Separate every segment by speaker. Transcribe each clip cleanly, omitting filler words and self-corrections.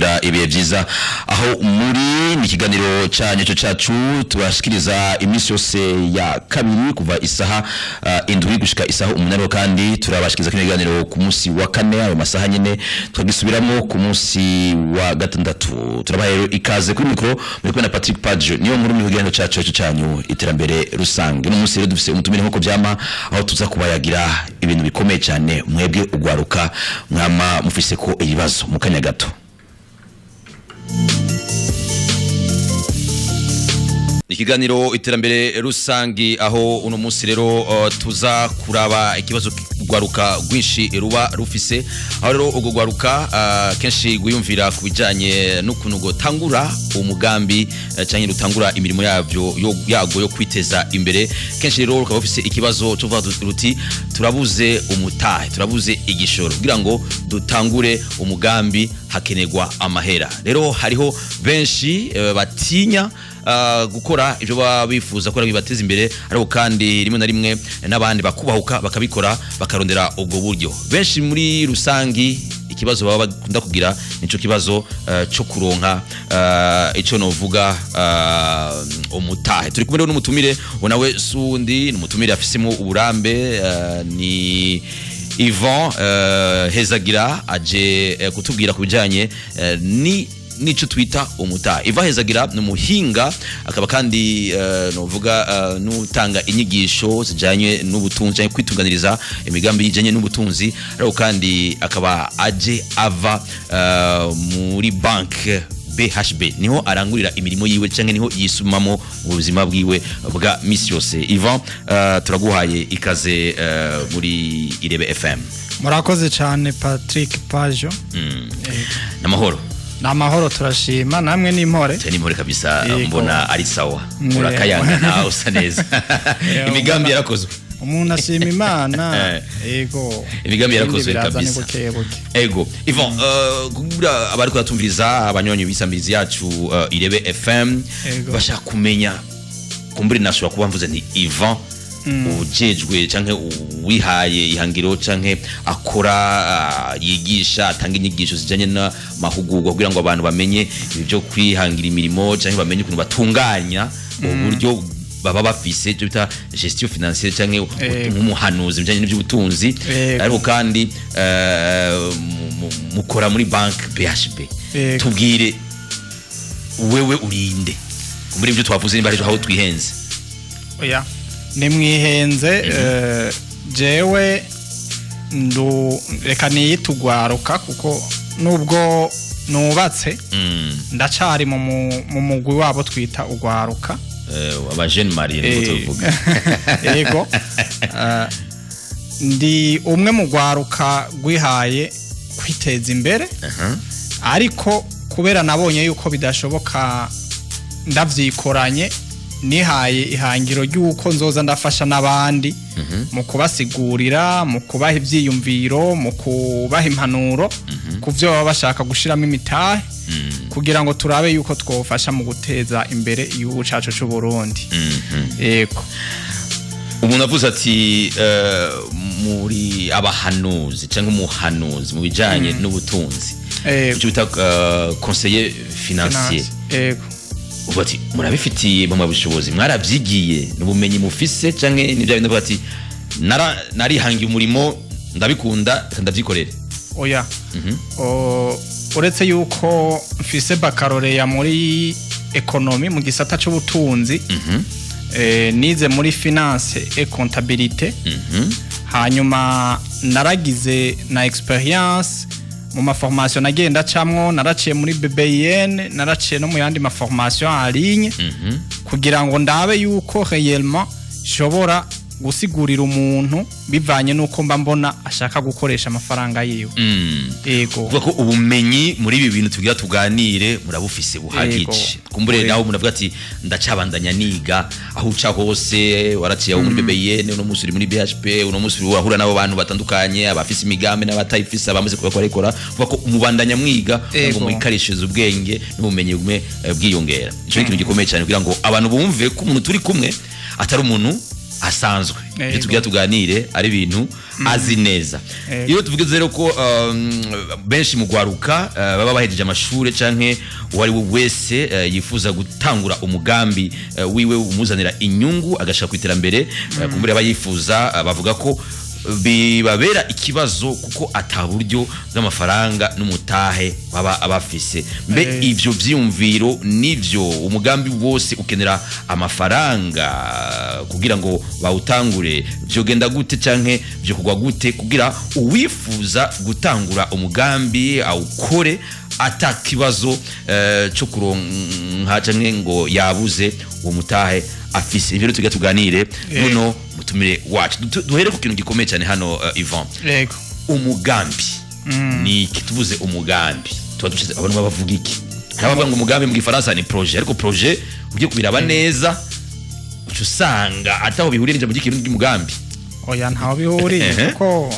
Speaker 1: Kugira ibihe byiza aho muri. Ni ikiganiro cyanyu cyo cyacu tubashikiriza iminsi yose ya kabiri kuva isaha 7 gushika isaha 8. Kandi turabashikiriza kino kiganiro ku munsi wa kane ayo masaha nyene, tukagisubiramo ku munsi wa gatandatu. Turabaha rero ikaze. Kuri mikoro muri kumwe na Patrick Page niyo nkuru mu kiganiro cyacu cyo cyanyu Iterambere Rusange. No munsi rero dufise umutumire nkuko byama, aho tuza kubayagira ibintu bikomeye cyane mwebwe ugwaruka mwama mufise ko ibibazo. Mu kanya gato ikiganiro Iterambere Rusangi, aho uno munsi rero tuza kuraba ikibazo rwaruka rwinshi ruba rufise, aho rero urwo rwaruka kenshi rwiyumvira ku bijanye n'ukuntu gotangura umugambi canke rutangura imirimo yavyo yago yo kwiteza imbere. Kenshi rero rukaba rufise ikibazo cyo kuvuga ruti: "Turabuze umutahe, turabuze igishoro kugira ngo dutangure umugambi, hakenerwa amahera." Rero hariho benshi batinya gukora ibyo baba bifuza gukora bibateza imbere, ariko kandi rimwe na rimwe n'abandi bakubahuka bakabikora, bakarondera ubwo buryo. Benshi muri rusangi ikibazo baba bakunda kugira nico kibazo cyo kuronka ico novuga umutahe. Turi kumwe rero n'umutumire, uwo nawe sundi ni umutumire afisemo uburambe, ni Yvan Hezagira, aje kutubwira ku bijanye ni nico twita umutahe. Ivan Hezagira ni umuhinga, akaba kandi novuga n'utanga inyigisho zijanye n'ubutunzi canke kwitunganiriza imigambi ijanye n'ubutunzi, ariko kandi akaba aje ava muri banke BHB, niho arangurira imirimo yiwe canke niho yisumamo mu buzima bwiwe bwa misi yose. Ivan, turaguhaye ikaze muri Irebe FM.
Speaker 2: Murakoze cyane, Patrick Pajo.
Speaker 1: Namahoro?
Speaker 2: Ni amahoro, turashima. Namwe n'impore?
Speaker 1: Cyane, impore kabisa.
Speaker 2: Yego.
Speaker 1: Mbona ari sawa, urakayangana, usa neza. Imigambi yarakozwe.
Speaker 2: Umuntu ashima Imana, yego.
Speaker 1: Imigambi yarakozwe.
Speaker 2: Ibindi biraza ni
Speaker 1: Kabisa.
Speaker 2: buke buke.
Speaker 1: Ego Ivan, kugira abari kubatumviriza, abanywanyi b'isamirizi yacu Irebe FM, bashaka kumenya, kumbure nashobora kuba mvuze nti Ivan ujejwe canke wihaye ihangiro canke akora, yigisha, atanga inyigisho zijanye n'amahugurwa kugira ngo abantu bamenye ibi byo kwihangira imirimo canke bamenye ukuntu batunganya uburyo baba bafise, icyo bita gestion financière, canke nk'umuhanuzi bijanye n'iby'ubutunzi, ariko kandi mukora muri bank BHB. Tubwire, wewe urinde muri ibyo twavuze, niba ari aho twihenze?
Speaker 2: Oya, nimwihenze. Jewe ndu reka niyite ugwaruka, kuko nubwo nubatse ndacari mu mugwi wabo twita ugwaruka.
Speaker 1: Aba jeunes mariés niko tuvuga.
Speaker 2: Yego. Ndi umwe mu rwaruka rwihaye kwiteza imbere, ariko kubera nabonye yuko bidashoboka ndavyikoranye, nihaye ihangiro ry'uko nzoza ndafasha n'abandi mu kubasigurira, mu kubaha ivyiyumviro, mu kubaha impanuro ku vyo baba bashaka gushiramo imitahe, kugira ngo turabe yuko twofasha mu guteza imbere igihugu cacu c'u Burundi. Yego.
Speaker 1: Umuntu avuze ati muri abahanuzi cyangwa umuhanuzi mu bijanye n'ubutunzi, icyo bita conseiller financier,
Speaker 2: Finance. Yego.
Speaker 1: Uvuga ati murabifitiye mu bushobozi, mwarabyigiye, n'ubumenyi mufise, canke ni bya bindi uvuga ati narihangiye umurimo, ndabikunda, reka ndavyikorere?
Speaker 2: Oya. Uretse yuko mfise baccalauréat muri économie, mu gisata c'ubutunzi, nize muri finance et comptabilité, hanyuma naragize na expérience mu ma formation nagenda camwo, naraciye muri BBN, naraciye no mu yandi ma formation en ligne, kugira ngo ndabe yuko réellement shobora gusigurira umuntu bivanye nuko mba mbona ashaka gukoresha amafaranga yiwe. Yego.
Speaker 1: Kuvuga ko ubumenyi muri ibi bintu tugira tuganire murabufise buhagije. Kumbure nawe umuntu avuga ati ndacabandanya niga, aho uca hose waraciye aho muri BBN, uno munsi uri muri BHP, uno munsi urahura n'abo bantu batandukanye, abafise imigambi n'abatayifise, abamaze kubakora, kuvuga ko umubandanya mwiga ngo mwikarishize ubwenge n'ubumenyi bugume bwiyongera. Ico ni ikintu gikomeye cyane kugira ngo abantu bumve ko umuntu turi kumwe atari umuntu asanzwe. Ibyo tugira tuganire ari ibintu azi neza. Iyo tuvuze rero ko benshi mu gwaruka baba bahejeje amashure canke uwo ari we wese yifuza gutangura umugambi wiwe umuzanira inyungu agashaka ku iterambere, kumbure aba yifuza, bavuga ko bibabera ikibazo kuko ata buryo bw'amafaranga n'umutahe baba abafise. Mbe ivyo vyiyumviro nivyo? Umugambi wose ukenera amafaranga kugira ngo bawutangure? Vyogenda gute canke vyokorwa gute kugira uwifuza gutangura umugambi awukore ata kibazo co kuronka canke ngo yabuze uwo mutahe afise? Ivyo rero tugira tuganire nuno mutumire wacu. Duhere ku kintu gikomeye cyane hano, Ivan.
Speaker 2: Yego.
Speaker 1: Umugambi ni iki? Tuvuze umugambi tuba dushize abantu bavuga iki? Hari abavuga ngo umugambi mu Gifaransa ni projet, ariko projet ugiye kubiraba neza uca usanga ataho bihuriye n'ijambo ry'Ikirundi ry'umugambi.
Speaker 2: Oya, ntaho bihuriye, kuko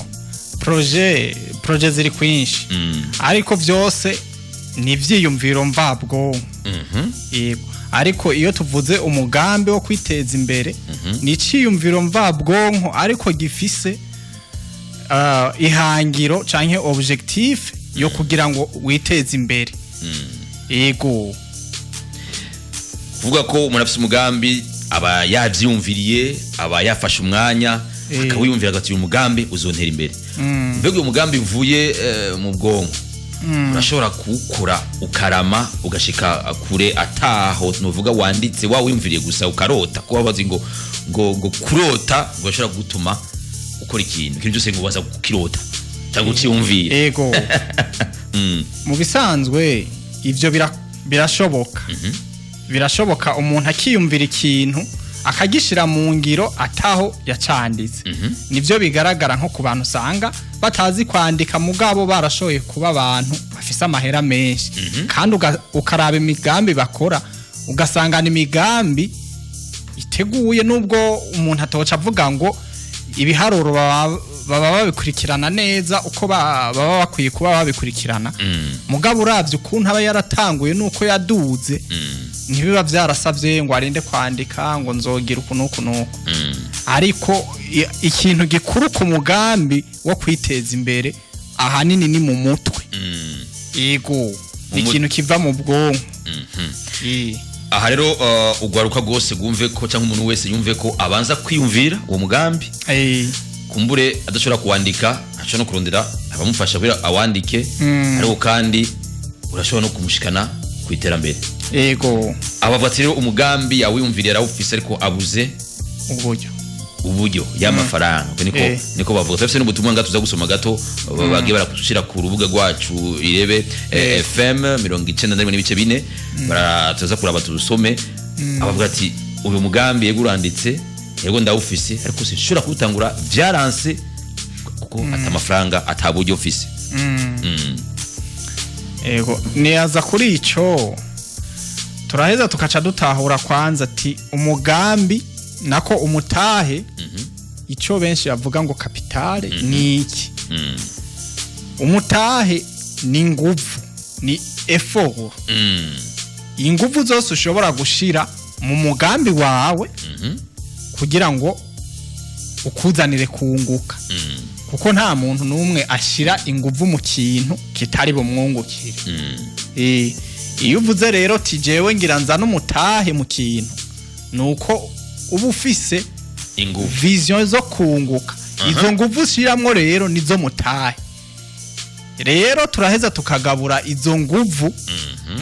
Speaker 2: projet ziri kwinshi, ariko vyose ni ivyiyumviro mvabwonko. Yego, ariko iyo tuvuze umugambi wo kwiteza imbere, ni iciyumviro mvabwonko ariko gifise ihangiro canke objectif yo kugira ngo witeze imbere. Yego.
Speaker 1: Kuvuga ko umuntu afise umugambi, aba yavyiyumviriye, aba yafashe umwanya akawiyumvira, agati uyu mugambi uzontera imbere. Mbega uyu mugambi uvuye mu bwonko urashobora kuwukora ukarama ugashika kure ataho nuvuga wanditse wawiyumviriye gusa ukarota? Kuba bazi ngo kurota ngo bashobora gutuma ukora ikintu cyose, ngo baza kukirota cyangwa uciyumvira.
Speaker 2: Yego. Mu bisanzwe ivyo birashoboka. Birashoboka umuntu akiyumvira ikintu akagishira mu ngiro ataho yacanditse. Nivyo bigaragara nko ku bantu usanga batazi kwandika, mugabo barashoboye kuba abantu bafise amahera menshi, kandi ukaraba imigambi bakora ugasangana imigambi iteguye, nubwo umuntu atoca avuga ngo ibiharuro baba babikurikirana neza uko baba bakwiye kuba babikurikirana, mugabo uravye ukuntu aba yaratanguye nuko yaduze, ntibiba vyarasavye ngo arinde kwandika ngo nzogira uku n'uku n'uku. Ariko ikintu gikuru ku mugambi wo kwiteza imbere ahanini ni mu mutwe. Yego, ni ikintu kiva mu bwonko.
Speaker 1: Aha rero ugwaruka rwose rwumve ko, cyangwa umuntu wese yumve ko abanza kwiyumvira uwo mugambi, kumbure adashobora kuwandika, ashobora no kurondera abamufasha kugira awandike, ariko kandi urashobora no kumushikana ku iterambere. Abavuga ati rero umugambi awiyumviriye, arawufise, ariko abuze
Speaker 2: uburyo.
Speaker 1: Uburyo y'amafaranga. Uko niko niko bavuga. Turafise n'ubutumwa ngaha tuza gusoma gato bagiye baragushira ku rubuga rwacu Irebe FM 91.4. Tuza kuraba tubusome. Abavuga ati uyu mugambi yego uranditse, yego ndawufise, ariko sinshobora kuwutangura, vyaranse kuko ata amafaranga, ata buryo ufise.
Speaker 2: Ego, niyaza kuri ico turaheza tukaca dutahura kwanza ati umugambi, nako umutahe, ico benshi bavuga ngo capital, ni iki? Umutahe ni nguvu, ni effort, inguvu zose ushobora gushira mu mugambi wawe kugira ngo ukuzanire kunguka, kuko nta muntu n'umwe ashira inguvu mu kintu kitari bumwungukire. Iyo uvuze rero ti jewe ngira nzane umutahe mu kintu, nuko uba ufise
Speaker 1: inguvu,
Speaker 2: vision zo kunguka. Izo nguvu ushiramwo rero nizo mutahe. Rero turaheza tukagabura izo nguvu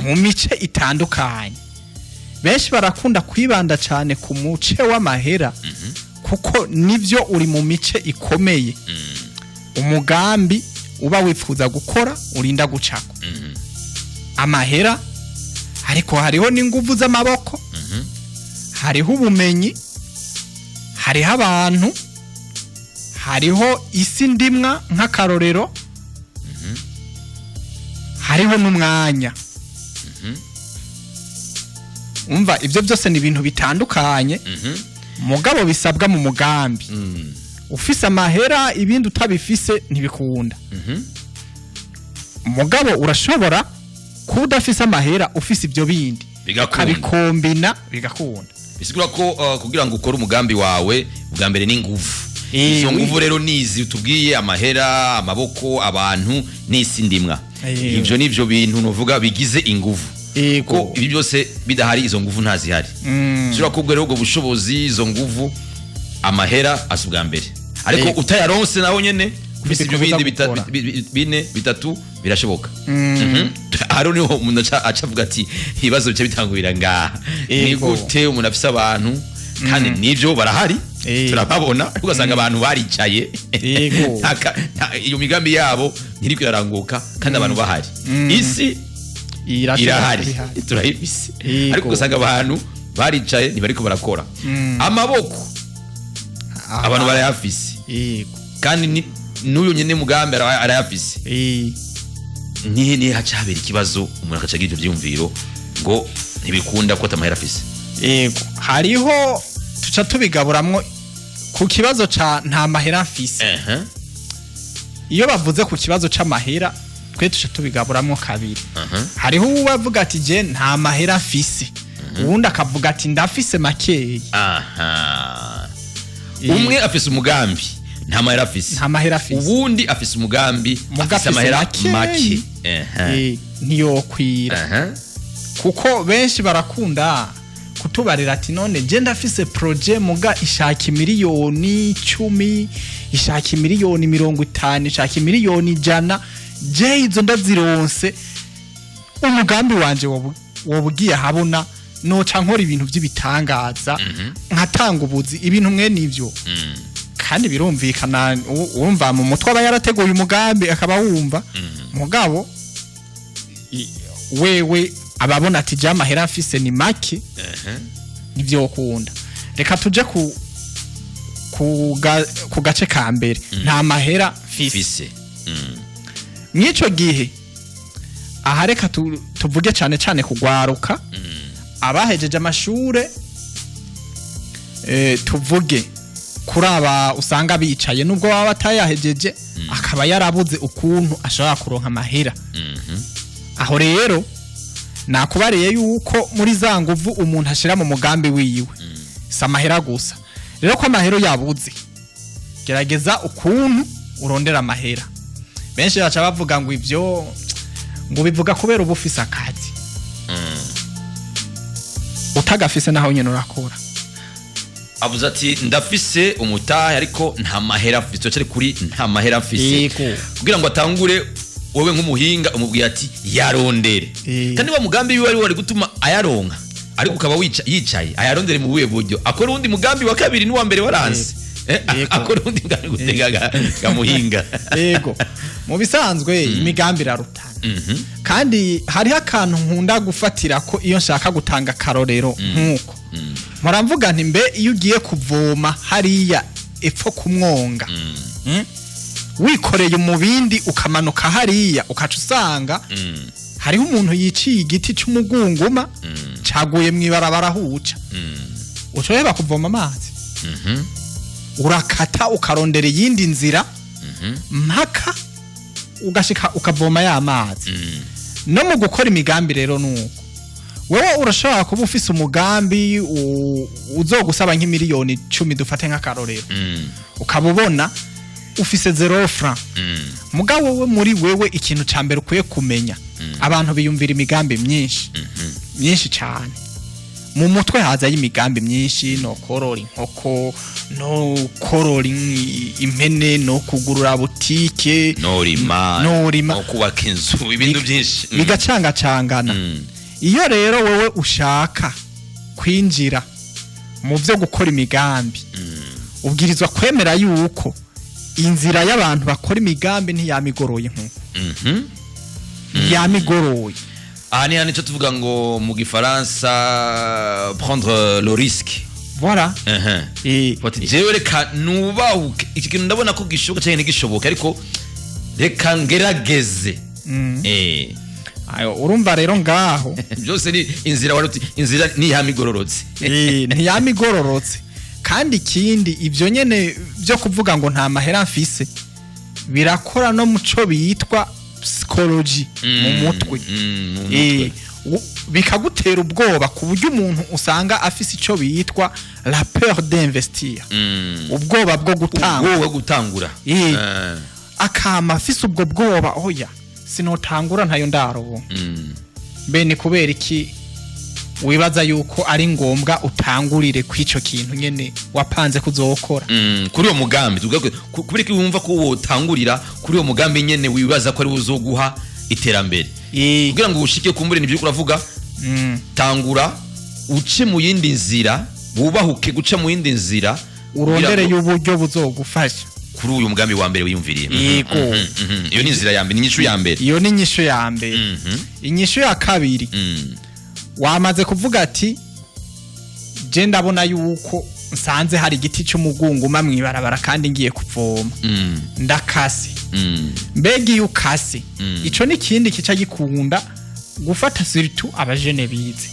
Speaker 2: mu mice itandukanye. Benshi barakunda kwibanda cyane ku muce w'amahera, kuko nivyo uri mu mice ikomeye umugambi uba wifuza gukora urinda gucako amahera, ariko hariho n'inguvu z'amaboko, hariho ubumenyi, hariho abantu, hariho isi ndimwa nk'akarorero, hariho n'umwanya. Umva, ibyo byose ni ibintu bitandukanye, mugabo bisabwa mu mugambi. Ufise amahera ibindi utabifise ntibikunda. Mugabo urashobora kuba udafise amahera ufise ibyo bindi,
Speaker 1: Bigakunda.
Speaker 2: ukabikombina bigakunda.
Speaker 1: Bisigura ko kugira ngo ukore umugambi wawe, bwa mbere ni inguvu. Izo nguvu rero nizi utubwiye: amahera, amaboko, abantu n'isi ndimwa. Ivyo nivyo bintu nuvuga bigize inguvu. Ko ibi byose bidahari, izo nguvu ntazihari. Ushobora kubwo rero ubwo bushobozi, izo nguvu, amahera asa ubwa mbere, ariko utayaronse naho nyene ufise ibyo
Speaker 2: Ntibikubuza
Speaker 1: bindi
Speaker 2: gukora.
Speaker 1: bine, bitatu, birashoboka. Haro niho umuntu aca avuga ati ibibazo bice bitangurira ngaha. Ni gute umuntu afise abantu, kandi nivyo barahari, turababona, ugasanga abantu baricaye. Iyo migambi yabo ntiriko iraranguka kandi abantu bahari, isi
Speaker 2: Irashobora
Speaker 1: irahari,
Speaker 2: kuba ihari.
Speaker 1: turayifise, ariko ugasanga abantu baricaye, ntibariko barakora. Amaboko abantu barayafise, kandi n'uyu nyene mugambi arayafise. Nihe haca habera ikibazo, umuntu agaca agira ivyo vyiyumviro ngo ntibikunda ko atamahera afise?
Speaker 2: Yego, hariho tuca tubigaburamwo ku kibazo ca nta mahera mfise. Iyo bavuze ku kibazo c'amahera, twe tuca tubigaburamwo kabiri. Hariho uwavuga ati je nta mahera mfise, uwundi akavuga ati ndafise makeyi.
Speaker 1: Umwe afise umugambi, nta mahera afise.
Speaker 2: Nta mahera afise.
Speaker 1: Uwundi afise umugambi,
Speaker 2: Muga
Speaker 1: afise
Speaker 2: afise
Speaker 1: amahera
Speaker 2: makeyi.
Speaker 1: make.
Speaker 2: Ntiyokwira, kuko benshi barakunda kutubarira ati none je ndafise projet, muga ishaka 10 miliyoni, ishaka 50 miliyoni, ishaka 100 miliyoni, je izo ndazironse umugambi wanje wobugiye habona, noca nkora ibintu by'ibitangaza, nkatanga ubuzi, ibintu mwe nivyo. Kandi birumvikana, wumva mu mutwe aba yarateguye umugambi, akaba wumva mugabo wewe ababona ati je amahera mfise ni make, ntivyokunda. Reka tuje ku gace ka mbere, nta mahera mfise.
Speaker 1: Fise.
Speaker 2: Mw'ico gihe aha reka tuvuge cyane cyane kugwaruka abahejeje amashure, tuvuge kuri aba usanga bicaye, nubwo baba batayahejeje, akaba yarabuze ukuntu ashobora kuronka amahera. Aho rero nakubariye yuko muri za nguvu umuntu ashira mu mugambi wiwe si amahera gusa. Rero ko amahera yabuze, gerageza ukuntu urondera amahera. Benshi baca bavuga ngo ivyo ngo bivuga kubera uba ufise akazi. Utagafise naho nyene urakora.
Speaker 1: Avuze ati ndafise umutahe ariko nta mahera afise. Turacyari kuri nta mahera afise. Kugira ngo atangure, wowe nk'umuhinga umubwiye ati yarondere. Kandi wa mugambi wiwe wari gutuma ayaronka, ariko ukaba yicaye, ayarondere mu buhe buryo? Akora uwundi mugambi wa kabiri n'uwa mbere waranse. Akora uwundi mugambi gutega gamuhinga?
Speaker 2: Yego, mu bisanzwe imigambi irarutana. Kandi hariho akantu nkunda gufatira ko iyo nshaka gutanga akarorero, nk'uko mpora mvuga nti mbe iyo ugiye kuvoma hariya epfo ku mwonga, wikoreye umubindi ukamanuka hariya, ukaca usanga hariho umuntu yiciye igiti c'umugunguma caguye mw'ibarabara huca, ucoheba kuvoma amazi? Urakata ukarondera iyindi nzira mpaka ugashika ukavoma ya mazi. No mu gukora imigambi rero nuko wewe urashobora kuba ufise umugambi uzogusaba nk'10 miliyoni, dufate nk'akarorero, ukaba ubona ufise 0 franc. Mugabo wowe muri wewe, ikintu ca mbere ukwiye kumenya, abantu biyumvira imigambi myinshi myinshi cyane, mu mutwe hazayo imigambi myinshi: no korora inkoko, no korora impene, no kugurura butike,
Speaker 1: norima,
Speaker 2: norima,
Speaker 1: no kubaka inzu, ibintu byinshi.
Speaker 2: Bigacangacangana. Iyo rero wowe ushaka kwinjira mu byo gukora imigambi, ubwirizwa kwemera yuko inzira y'abantu bakora imigambi ntiyamigoroye nkuko ntiyamigoroye.
Speaker 1: Aha ni nicyo tuvuga ngo mu gifaransa prendre le risque.
Speaker 2: Voilà.
Speaker 1: Bati jewe reka nubahuke iki kintu, ndabona ko gishoboka cyangwa ntigishoboke, ariko reka ngerageze.
Speaker 2: Ayo, urumva rero ngaho
Speaker 1: Byose ni inzira, wari uti inzira ntiyamigororotse.
Speaker 2: Ntiyamigororotse. Kandi ikindi, ibyo nyene byo kuvuga ngo nta mahera mfise birakora no muco bitwa psychology mu mutwe.
Speaker 1: Mu mutwe.
Speaker 2: Bikagutera ubwoba ku buryo umuntu usanga afise ico bitwa la peur d'investir, ubwoba bwo gutanga.
Speaker 1: Ubwoba bwo gutangura.
Speaker 2: Akama afise ubwo bwoba: "Oya, sinotangura, ntayo ndaronka." Mbe ni kubera iki wibaza yuko ari ngombwa utangurire kw'ico kintu nyene wapanze kuzokora?
Speaker 1: Kuri uwo mugambi tuvuga kubera ko wumva ko wotangurira kuri uwo mugambi nyene wibaza ko ari wo uzoguha iterambere kugira ngo ushike kumbure nivyo uriko uravuga. Tangura uce mu yindi nzira, wubahuke guca mu yindi nzira
Speaker 2: urondere
Speaker 1: kugira ngo
Speaker 2: y'uburyo buzogufasha
Speaker 1: kuri uyu mugambi wa mbere wiyumviriye.
Speaker 2: Yego.
Speaker 1: Iyo ni inzira ya mbere, ni inyishu ya mbere.
Speaker 2: Iyo ni inyishu ya mbere. Inyishu ya kabiri, wamaze kuvuga ati: "Je ndabona yuko nsanze hari igiti cy'umugunguma mw'ibarabara kandi ngiye kuvoma, ndakase." Mbega iyo ukase, ico ni ikindi kica gikunda gufata surtout abajene bize.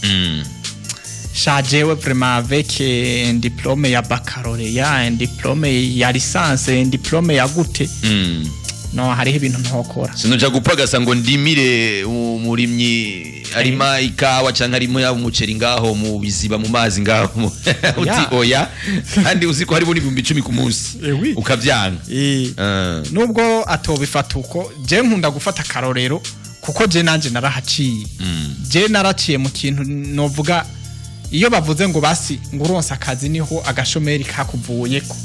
Speaker 2: Sha, jewe vraiment, avec un diplôme ya baccalauréat, un diplôme ya licence, un diplôme ya gute, no hariho ibintu ntokora.
Speaker 1: Sinoja gupagasa ngo ndimire umurimyi arima ikawa canke arima umuceri ngaho mu biziba, mu mazi ngaho, uti oya, kandi uzi ko harimo n'10,000 ku munsi,
Speaker 2: Eh oui.
Speaker 1: ukavyanga.
Speaker 2: Nubwo atobifata uko, je nkunda gufata akarorero kuko je nanje narahaciye. Je naraciye mu kintu novuga, iyo bavuze ngo basi ngo uronse akazi niho agashomeri kakuvuyeko.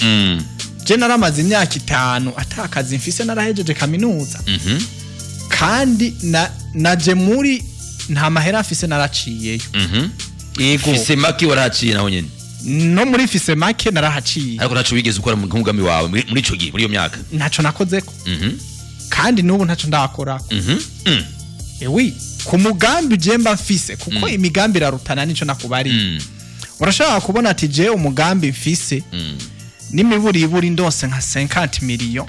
Speaker 2: Je naramaze imyaka 5 ata kazi mfise, narahejeje kaminuza, kandi naje muri nta mahera mfise, naraciyeyo. Yego.
Speaker 1: Fise make warahaciye naho nyene?
Speaker 2: No muri fise make narahaciye.
Speaker 1: Ariko ntaco wigeze ukora mu mugambi wawe muri ico gihe, muri iyo myaka?
Speaker 2: Ntaco nakozeko, kandi n'ubu ntaco ndakora. Ewi, ku mugambi je mba mfise, kuko imigambi irarutana, nico nakubariye. Urashobora kubona ati: "Je umugambi mfise, n'imiburiburi ndose nka 50 million,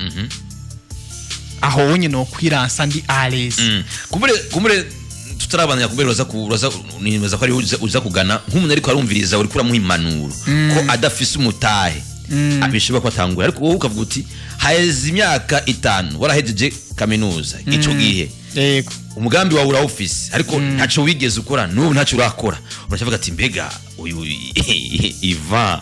Speaker 2: aho wonye no kwiransa ndi à l'aise."
Speaker 1: Kumbure tutarabandanya, kumbure uraza nibaza ko ari uza kugana nk'umuntu ariko arumviriza, uriko uramuha impanuro ko adafise umutahe abishobora ko atangura, ariko wowe ukavuga uti haheze imyaka 5 warahejeje kaminuza ico gihe, umugambi wawe urawufise ariko ntaco wigeze ukora, n'ubu ntaco urakora. Uracavuga ati: "Mbega uyu Ivan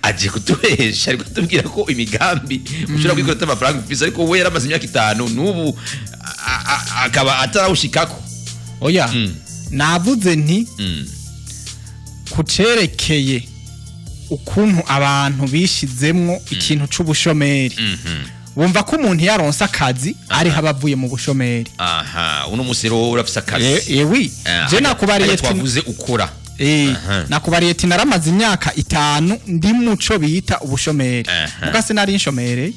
Speaker 1: aje kutubesha, ari kutubwira ko imigambi ushobora kuyikora ata amafaranga ufise, ariko we yaramaze imyaka 5 n'ubu akaba atarawushikako."
Speaker 2: Oya, navuze nti kucerekeye ukuntu abantu bishizemwo ikintu c'ubushomeri, bumva ko umuntu iyo aronse akazi ariho aba avuye mu bushomeri.
Speaker 1: Aha uno musi rero urafise akazi.
Speaker 2: Ewi. Je nakubariye
Speaker 1: hariya
Speaker 2: ati
Speaker 1: twavuze ukora.
Speaker 2: Nakubariye ati naramaze imyaka 5 ndi muco bita ubushomeri. Muga sinari nshomereye,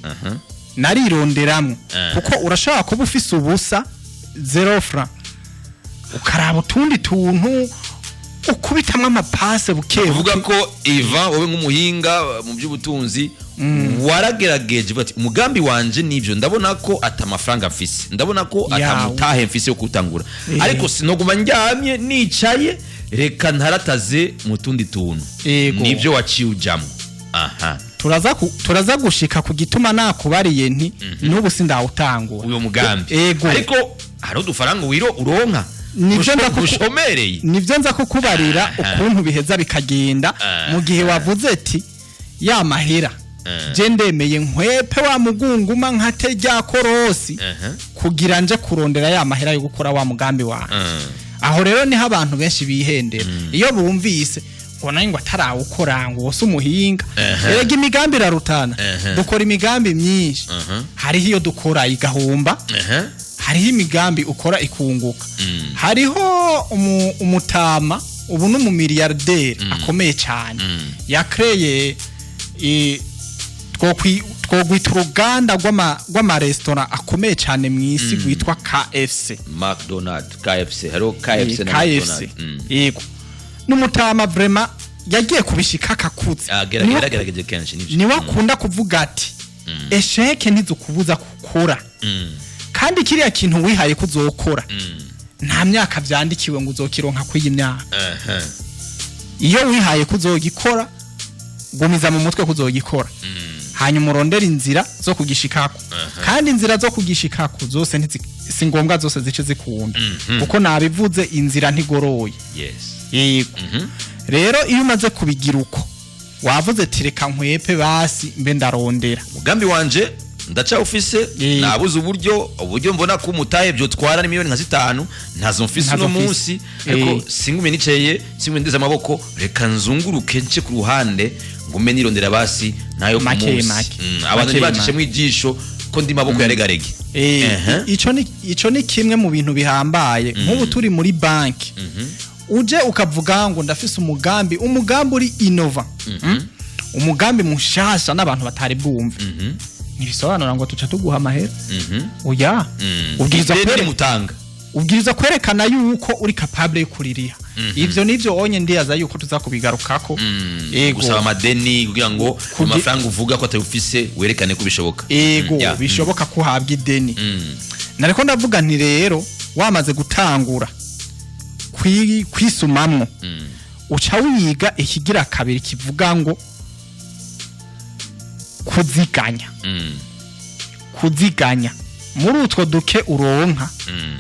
Speaker 2: narironderamwo, kuko urashobora kuba ufise ubusa, zéro franc, ukaraba utundi tuntu ukubitamwo amapase buke
Speaker 1: Uvuga
Speaker 2: buke.
Speaker 1: ko Ivan, wowe nk'umuhinga mu by'ubutunzi, waragerageje uvuga ati: "Umugambi wanje nivyo, ndabona ko ata amafaranga mfise, ndabona ko
Speaker 2: Yawe.
Speaker 1: atamutahe mfise yo kuwutangura, ariko sinoguma ndyamye nicaye, reka ntarataze mu tundi tuntu." Nivyo waciye ujamwo aha.
Speaker 2: Turaza gushika ku gituma nakubariye nti n'ubu sindawutangura
Speaker 1: Uyo mugambi.
Speaker 2: Ego.
Speaker 1: Ariko hari udufaranga wiro uronka
Speaker 2: Nivyo
Speaker 1: ushomereye.
Speaker 2: Nivyo nza kukubarira ukuntu biheza bikagenda mu gihe wavuze ati ya mahera, je ndemeye nkwepe wa mugunguma nkate rya korosi kugira nje kurondera ya mahera yo gukora wa mugambi wanje. Aho rero niho abantu benshi bihendera iyo bumvise ngo nawe ngo atarawukora, ngo wose umuhinga. Erega imigambi irarutana. Dukora imigambi myinshi. Hariho iyo dukora igahomba, hariho imigambi ukora ikunguka. Hariho umutama ubu ni umumiliyarderi akomeye cyane, yakreye twogwita uruganda rw'amaresitora akomeye cyane mu isi rwitwa KFC.
Speaker 1: McDonald, KFC, hariho KFC na
Speaker 2: KFC.
Speaker 1: McDonald.
Speaker 2: Yego, n'umutama vraiment yagiye kubishika akakuze.
Speaker 1: Ah, geragerageje kenshi nivyo.
Speaker 2: Niwe akunda kuvuga ati: "Échec ntizukubuza gukora." Kandi kiriya kintu wihaye ko uzokora, nta myaka vyandikiwe ngo uzokironka kw'iyi myaka. Iyo wihaye ko uzogikora, gumiza mu mutwe ko uzogikora. Hanyuma urondera inzira zo kugishikako, kandi inzira zo kugishikako zose si ngombwa zose zice zikunda, kuko nabivuze, inzira ntigoroye. Yego. Rero iyo umaze kubigira uko, wavuze ati: "Reka nkwepe basi mbe ndarondera."
Speaker 1: Umugambi wanje ndacawufise, nabuze uburyo. Uburyo mbona ko umutahe byotwara ni miliyoni nka 5, ntazo mfise
Speaker 2: Ntazo
Speaker 1: uno
Speaker 2: mfise.
Speaker 1: munsi, ariko singume niceye, singume ndeze amaboko, reka nzunguruke nce ku ruhande, ngume nirondera basi nayo ku
Speaker 2: Make
Speaker 1: munsi.
Speaker 2: make.
Speaker 1: Abantu
Speaker 2: Make
Speaker 1: ntibacishemwo ijisho ko ndi maboko ya regarege.
Speaker 2: Ico ni kimwe mu bintu bihambaye. Nk'ubu turi muri banki, uje ukavuga ngo ndafise umugambi uri innovant, Umugambi mushasha n'abantu batari bwumve, ntibisobanura ngo tuca tuguha amahera. Oya. Ubwirizwa
Speaker 1: Ideni mutanga.
Speaker 2: Ubwirizwa kwerekana yuko uri capable yo kuririha. Ivyo nivyo onye ndiyaza yuko tuza kubigarukako. Ego.
Speaker 1: Gusaba amadeni kugira ngo amafaranga uvuga ko atayufise werekane ko bishoboka.
Speaker 2: Ego. Bishoboka ko uhabwa ideni. Nariko ndavuga nti rero wamaze gutangura kwisumamwo, uca wiga ikigira kabiri kivuga ngo kuziganya. Kuziganya muri utwo duke uronka,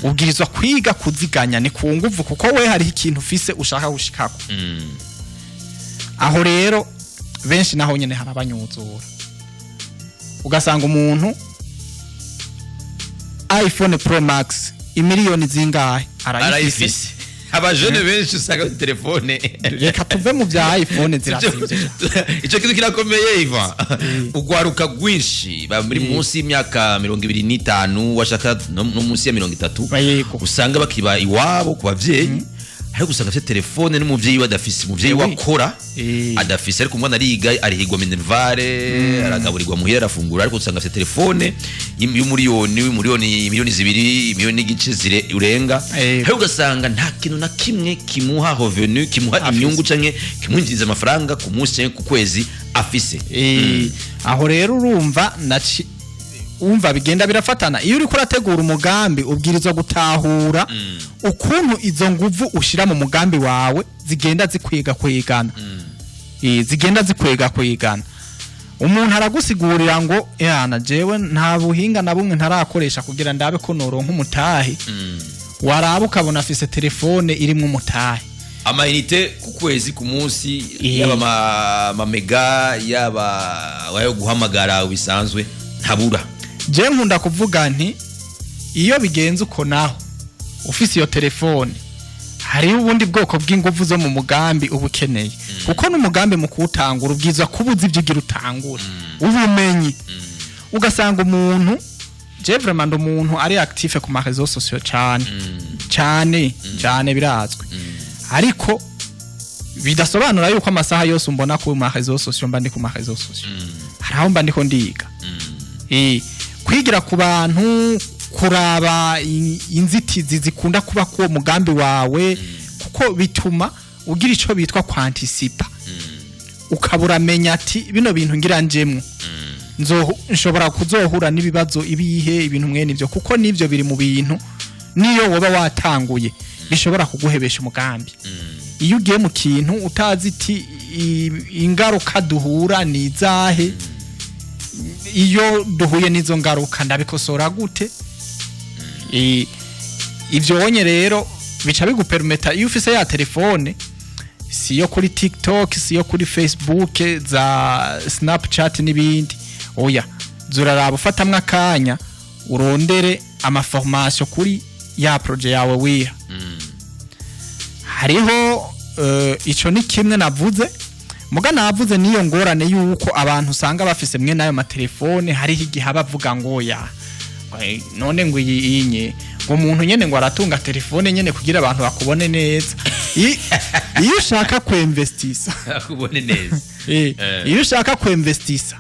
Speaker 2: ubwirizwa kwiga kuziganya. Ni ku nguvu, kuko we hariho ikintu ufise ushaka gushikako. Aho rero benshi naho nyene harabanyuzura, ugasanga umuntu iPhone Pro Max imiliyoni zingahe arayifise.
Speaker 1: Arayifise. Abajene benshi usanga kuri telefone.
Speaker 2: Reka tuve mu bya iPhone, zirazimvye.
Speaker 1: Icyo kintu kirakomeye, Iva. Ugwaruka rwinshi muri munsi y'imyaka 25, washaka no munsi ya 30, usanga bakiba iwabo ku bavyeyi, ariko usanga afite telefone n'umuvyeyi we adafise, umuvyeyi we akora adafise, ariko umwana ariga, arihigwa minerval, aragaburirwa muhira, arafungura, ariko usanga afite telefone y'umuriyoni, miliyoni, miliyoni 2, miliyoni n'igice zire urenga, ariko ugasanga nta kintu na kimwe kimuha revenu, kimuha
Speaker 2: Afise.
Speaker 1: inyungu canke kimwinjiriza amafaranga ku munsi canke ku kwezi afise.
Speaker 2: Aho rero urumva naci umva bigenda birafatana. Iyo uriko urategura umugambi, ubwirizwa gutahura ukuntu izo nguvu ushira mu mugambi wawe zigenda zikwega kwegana. Zigenda zikwega kwegana. Umuntu aragusigurira ngo: "Yana jewe nta buhinga na bumwe ntarakoresha kugira ndabe ko noronka umutahe." Waraba ukabona afise telefone irimwo umutahe.
Speaker 1: Amayinite ku kwezi, ku munsi, yaba amamega, yaba ayo guhamagara bisanzwe, ntabura.
Speaker 2: Je nkunda kuvuga nti iyo bigenze uko, naho ufise iyo telefone, hariho ubundi bwoko bw'inguvu zo mu mugambi uba ukeneye, kuko n'umugambi mu kuwutangura ubwiza kuba uzi ibyo ugira utangura, ubumenyi. Ugasanga umuntu, je vraiment ndi umuntu ari actif ku ma réseaux sociaux cyane cyane cyane, birazwi, ariko bidasobanura yuko amasaha yose umbona ku ma réseaux sociaux mba ndi ku ma réseaux sociaux. Hari aho mba ndiko ndiga. Kwigira ku bantu, kuraba inzitizi zikunda kuba kuwo mugambi wawe, kuko bituma ugira ico bitwa kwantisipa, ukaba uramenya ati bino bintu ngira njemwo nshobora kuzohura n'ibibazo ibihe, ibintu mwene ivyo, kuko nivyo biri mu bintu niyo woba watanguye bishobora kuguhebesha umugambi. Iyo ugiye mu kintu utazi iti ingaruka duhura ni izahe, iyo duhuye n'izo ngaruka ndabikosora gute? Ivyo wonye rero bica bigupermeta, iyo ufise ya telefone, si yo kuri TikTok, si yo kuri Facebook, za Snapchat n'ibindi, oya, zuraraba ufatamwo akanya urondere amaformation kuri ya projet yawe wiha. Hariho ico ni kimwe navuze. Muga navuze niyo ngorane yuko abantu usanga bafise mwe nayo matelefone, hariho igihe aba avuga ngo ya ngo, none ngo iyi inye ngo umuntu nyene ngo aratunga telefone nyene kugira abantu bakubone neza. Iyo ushaka kwemvestisa
Speaker 1: akubone neza.
Speaker 2: Iyo ushaka kwemvestisa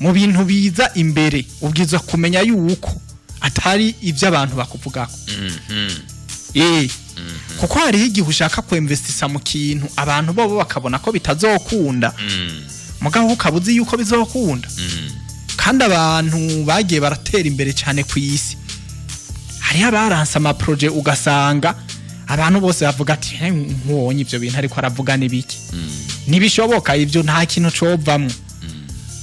Speaker 2: mu bintu biza imbere, ubwirizwa kumenya yuko atari ibyo abantu bakuvugako. Kuko hariho igihe ushaka kwemvestisa mu kintu, abantu bobo bakabona ko bitazokunda, mugabo ukaba uzi yuko bizokunda. Kandi abantu bagiye baratera imbere cyane ku isi, hariho abaranse amaproje, ugasanga abantu bose bavuga ati: "Eh, nkubonye ibyo bintu ariko aravuga n'ibiki, ntibishoboka, ibyo nta kintu covamwo."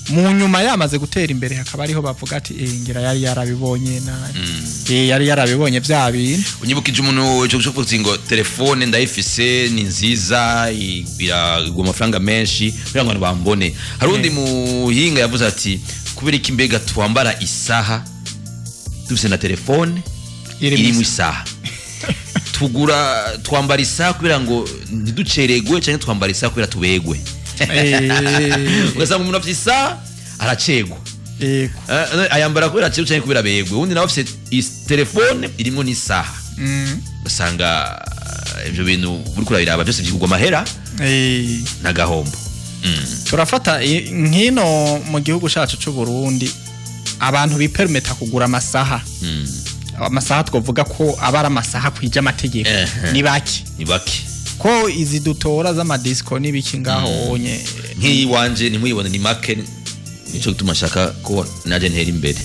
Speaker 2: Mu nyuma yamaze gutera imbere, hakaba ariho bavuga ati: "Eh, ngira yari yarabibonye nabi, yari yarabibonye bya bintu."
Speaker 1: Unyibukije umuntu ico cyo ngo telefone ndayifise, ni nziza, iragwa amafaranga menshi kugira ngo abantu bambone. Hari undi muhinga yavuze ati: "Kubera iki mbega twambara isaha dufise na telefone
Speaker 2: iri
Speaker 1: iri mu isaha? Tugura, twambara isaha kubera ngo ntiduceregwe, canke twambara isaha kubera tubegwe?" Ugasanga umuntu afite isaha aracegwa. Ayambara kubera acegwa canke kubera begwe. Uwundi nawe afise telefone irimwo n'isaha. Ugasanga ivyo bintu uriko urabiraba byose vyigurwa amahera n'agahombo.
Speaker 2: Turafata nk'ino mu gihugu cacu c'u Burundi, abantu bipermeta kugura amasaha, amasaha twavuga ko aba ari amasaha kwija amategeko, ni bake.
Speaker 1: Ni bake.
Speaker 2: Ko izi dutora z'amadisiko n'ibiki ngaho onye.
Speaker 1: Nk'iyi wanje ntimuyibone, ni make. Nico gituma nshaka ko naje ntera imbere.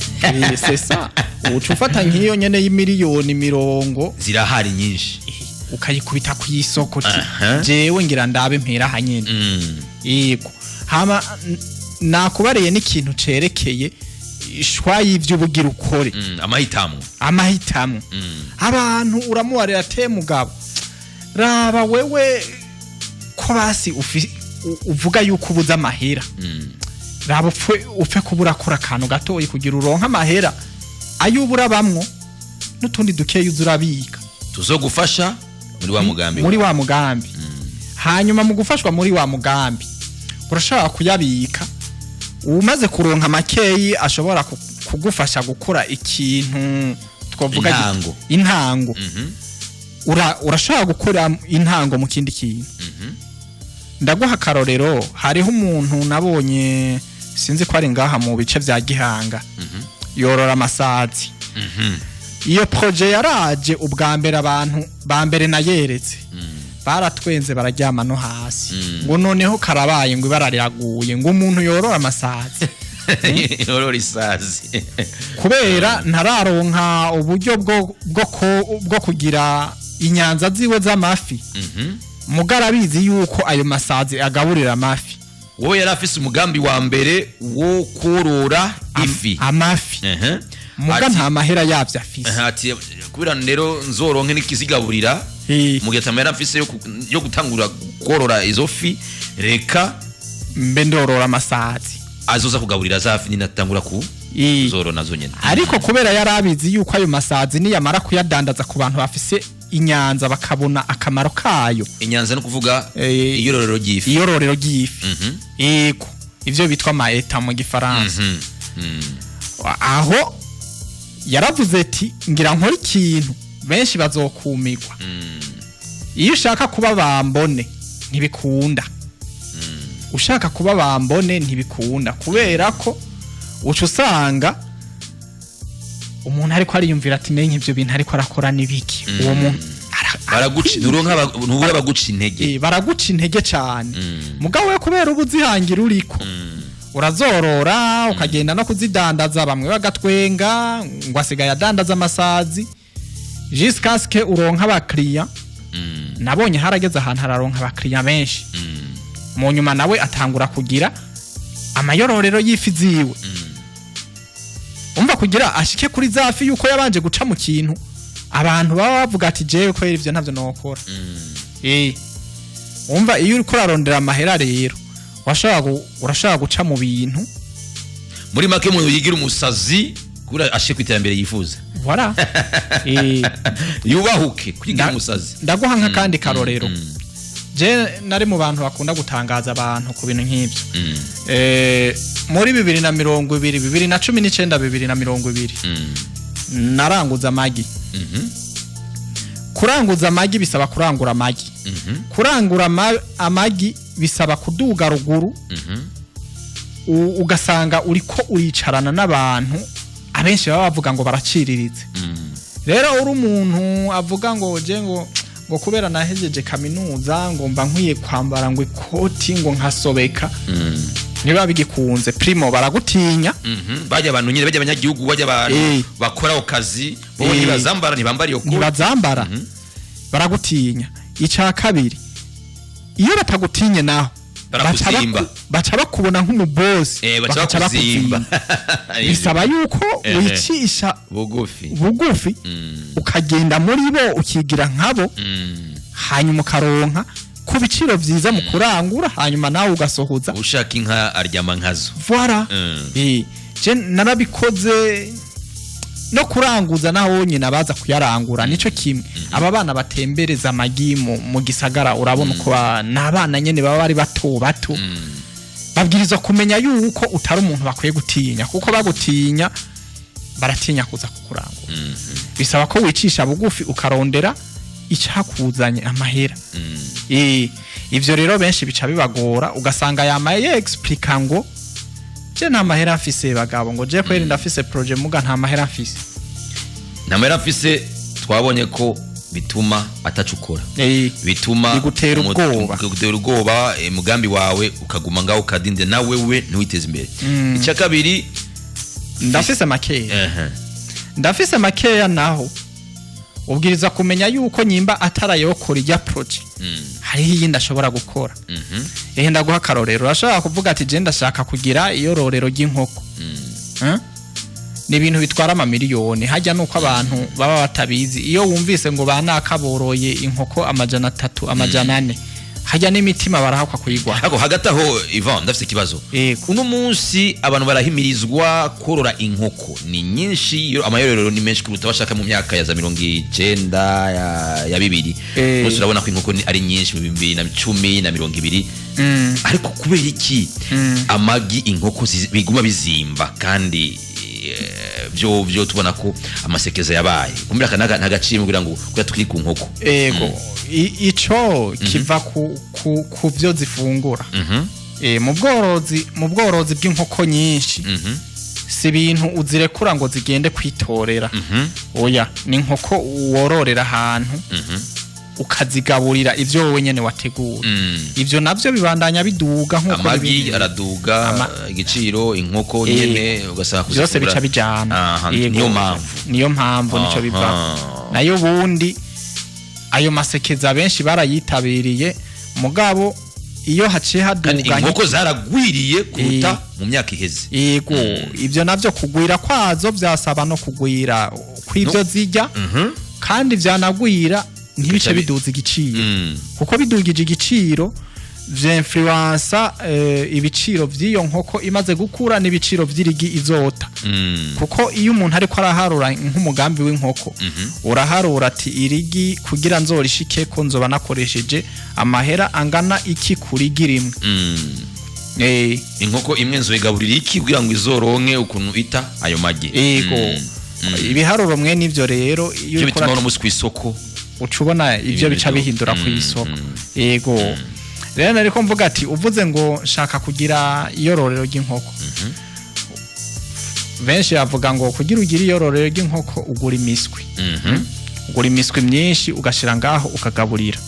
Speaker 2: C'est ça, uca ufata nk'iyo nyene y'imiliyoni mirongo.
Speaker 1: Zirahari nyinshi.
Speaker 2: Ukayikubita ku isoko ti jewe ngira ndabe mpera aha nyene. Yego, hama nakubariye n'ikintu cerekeye ishwa y'ivyo ubugira ukore.
Speaker 1: Amahitamo.
Speaker 2: Amahitamo. Abantu uramubarira te: "Mugabo raba wewe ko basi uvuga yuko ubuze amahera, raba upfe kuba urakora akantu gatoyi kugira uronke amahera ayo ubura bamwo n'utundi dukeya uza urabika."
Speaker 1: Tuzogufasha muri wa mugambi.
Speaker 2: Muri wa mugambi. Hanyuma mu gufashwa muri wa mugambi, urashobora kuyabika, umaze kuronka makeyi ashobora kugufasha gukora ikintu twavuga
Speaker 1: Intango.
Speaker 2: Intango. Urashobora gukora intango mu kindi kintu. Ndaguha akarorero: hariho umuntu nabonye, sinzi ko ari ngaha mu bice bya Gihanga, yorora amasazi. Iyo projet yaraje ubwa mbere, abantu ba mbere nayeretse baratwenze, bararyama no hasi, ngo noneho karabaye, ngo ibara riraguye, ngo umuntu yorora amasazi.
Speaker 1: Yorora isazi.
Speaker 2: Kubera ntararonka uburyo bwo kugira inyanza ziwe z'amafi, mugara abizi yuko ayo masazi agaburira amafi.
Speaker 1: Wowe yari afise umugambi wa mbere wo korora ifi.
Speaker 2: Amafi. Muga nta mahera yavyo afise.
Speaker 1: Ati: "Kubera rero nzoronke n'ikizigaburira mu gihe atamahera mfise yo gutangura korora izo fi, reka
Speaker 2: mbe ndorora amasazi."
Speaker 1: Azoza kugaburira za fi ninatangura ku zorora nazo nyene.
Speaker 2: Ariko kubera yari abizi yuko ayo masazi niyamara kuyadandaza ku bantu bafise inyanza, bakabona akamaro kayo.
Speaker 1: Inyanza no kuvuga iyororero ry'ifi.
Speaker 2: Iyororero ry'ifi. Yego, ivyo bitwa maeta mu Gifaransa. Aho yaravuze ati: "Ngira nkora ikintu benshi bazokumirwa." Iyo ushaka kuba bambone ntibikunda, ushaka kuba bambone ntibikunda, kubera ko uca usanga umuntu ariko ariyumvira ati: "Nenye ivyo bintu ariko arakora n'ibiki uwo muntu?"
Speaker 1: Baraguca, nturonka ntubura baguca intege.
Speaker 2: Baraguca intege cyane. Mugabo we kubera uba uzihangira, uriko urazorora, ukagenda no kuzidandaza, bamwe bagatwenga ngo asigaye adandaza amasazi, jusqu'à ce que uronka abakiriya. Nabonye harageze ahantu hararonka abakiriya benshi. Mu nyuma nawe atangura kugira amayororero y'ifi ziwe. Umva, kugira ashike kuri za fi, yuko yabanje guca mu kintu abantu baba bavuga ati: "Jewe kwera ivyo ntavyo nokora." Umva, iyo uriko urarondera amahera rero, urashobora guca mu bintu.
Speaker 1: Muri make, umuntu yigira umusazi kubera ashike ku iterambere yifuza.
Speaker 2: Voilà.
Speaker 1: Yubahuke kwigira umusazi.
Speaker 2: Ndaguha nk'akandi karorero. Je nari mu bantu bakunda gutangaza abantu ku bintu nk'ibyo. Muri 2020, 2019, 2020, naranguza amagi. Kuranguza amagi bisaba kurangura amagi. Kurangura amagi bisaba kuduga ruguru, ugasanga uriko uricarana n'abantu abenshi baba bavuga ngo baraciriritse. Rero uri umuntu avuga ngo je ngo kubera nahejeje kaminuza, ngo mba nkwiye kwambara ngo ikoti, ngo nkasobeka, niba bigikunze, primo baragutinya.
Speaker 1: Bajya abantu nyine, bajya abanyagihugu, bajya abantu bakora ako kazi bo ntibazambara, ntibambara iyo koti.
Speaker 2: Ntibazambara, baragutinya. Icya kabiri, iyo batagutinye naho
Speaker 1: Barakuzimba.
Speaker 2: Baca bakubona nk'umubosi,
Speaker 1: baca
Speaker 2: bakaca
Speaker 1: bakuzimba.
Speaker 2: bakuzimba. Bisaba yuko wicisha
Speaker 1: bugufi,
Speaker 2: bugufi, ukagenda muri bo, ukigira nkabo, hanyuma ukaronka ku biciro vyiza mu kurangura, hanyuma nawe ugasohoza.
Speaker 1: Ushaka inka aryama nkazo.
Speaker 2: Voilà. Je narabikoze no kuranguza, naho nyine abaza kuyarangura nico kimwe. Aba bana batembereza amagi mu gisagara, urabona uko ni abana nyene baba bari bato bato, babwirizwa kumenya yuko utari umuntu bakwiye gutinya, kuko bagutinya baratinya kuza kukurangura. Bisaba ko wicisha bugufi, ukarondera icyakuzanye, amahera. Ivyo rero benshi bica bibagora, ugasanga yamaye explica ngo je nta mahera mfise bagabo, ngo je kweri ndafise projet muga nta mahera mfise.
Speaker 1: Nta mahera mfise, twabonye ko bituma atacukora, bituma
Speaker 2: Bigutera ubwoba.
Speaker 1: Bigutera ubwoba, umugambi wawe ukaguma ngaho ukadinde, nawe we ntiwiteze imbere. Icya kabiri?
Speaker 2: Ndafise makeya. Ndafise makeya naho ubwiriza kumenya yuko nyimba atarayokora ijya projet, hariho iyindi ashobora gukora. Ehe, ndaguha akarorero. Urashobora kuvuga ati je ndashaka kugira iyororero ry'inkoko. Ni ibintu bitwara amamiliyoni. Hajya nuko abantu baba batabizi. Iyo wumvise ngo banaka boroye inkoko 300, 400, hajya n'imitima barahakwa kuyigwa.
Speaker 1: Ariko hagati aho, Ivan, ndafite ikibazo.
Speaker 2: Yego.
Speaker 1: Uno munsi abantu barahimirizwa korora inkoko, ni nyinshi, amayororero ni menshi kuruta bashaka mu myaka ya za 90, ya 2000. Umunsi urabona ko inkoko ari nyinshi mu 2010 na 20. Ariko kubera iki amagi inkoko biguma bizimba, kandi byo tubona ko amasekeza yabaye kumbira aka ntagaciro kugira ngo kugira tukiri ku nkoko?
Speaker 2: Ego, ico kiva ku byo zifungura. Mu bworozi bw'inkoko nyinshi, si ibintu uzirekura ngo zigende kwitorera. Oya, ni inkoko wororera ahantu, ukazigaburira ivyo wowe nyene wategura. Ivyo navyo bibandanya biduga nk'uko
Speaker 1: Amagi araduga igiciro, inkoko nyene ugasanga
Speaker 2: byose
Speaker 1: kuzigura.
Speaker 2: Bica bijana.
Speaker 1: Aha,
Speaker 2: Yego.
Speaker 1: niyo mpamvu.
Speaker 2: Niyo mpamvu, nico biva. Nayo ubundi ayo masekeza benshi barayitabiriye, mugabo iyo haciye
Speaker 1: Kandi
Speaker 2: haduga
Speaker 1: inkoko zaragwiriye kuruta mu myaka iheze.
Speaker 2: Yego, ibyo navyo kugwira kwazo byasaba no kugwira kw'ibyo zirya, kandi vyanagwira ntibice biduza igiciro, kuko bidugije igiciro vyinfluensa ibiciro vy'iyo nkoko imaze gukura n'ibiciro vy'irigi izota. Kuko iyo umuntu ariko araharura nk'umugambi w'inkoko, uraharura ati irigi kugira nzorishike ko nzoba nakoresheje amahera angana iki ku rigi rimwe.
Speaker 1: Inkoko imwe nzoyigaburira iki kugira ngo izoronke ukuntu ita ayo magi?
Speaker 2: Yego. Ibiharuro mwe n'ivyo rero iyo
Speaker 1: Ivyo
Speaker 2: uriko
Speaker 1: bituma uno munsi kw'isoko
Speaker 2: uca ubona ibyo
Speaker 1: ibintu
Speaker 2: bica bihindura ku isoko. Yego, rero nariko mvuga ati uvuze ngo nshaka kugira iyororero ry'inkoko, benshi bavuga ngo kugira ugire iyororero ry'inkoko ugura imiswi. Ugura imiswi myinshi, ugashira ngaho, ukagaburira.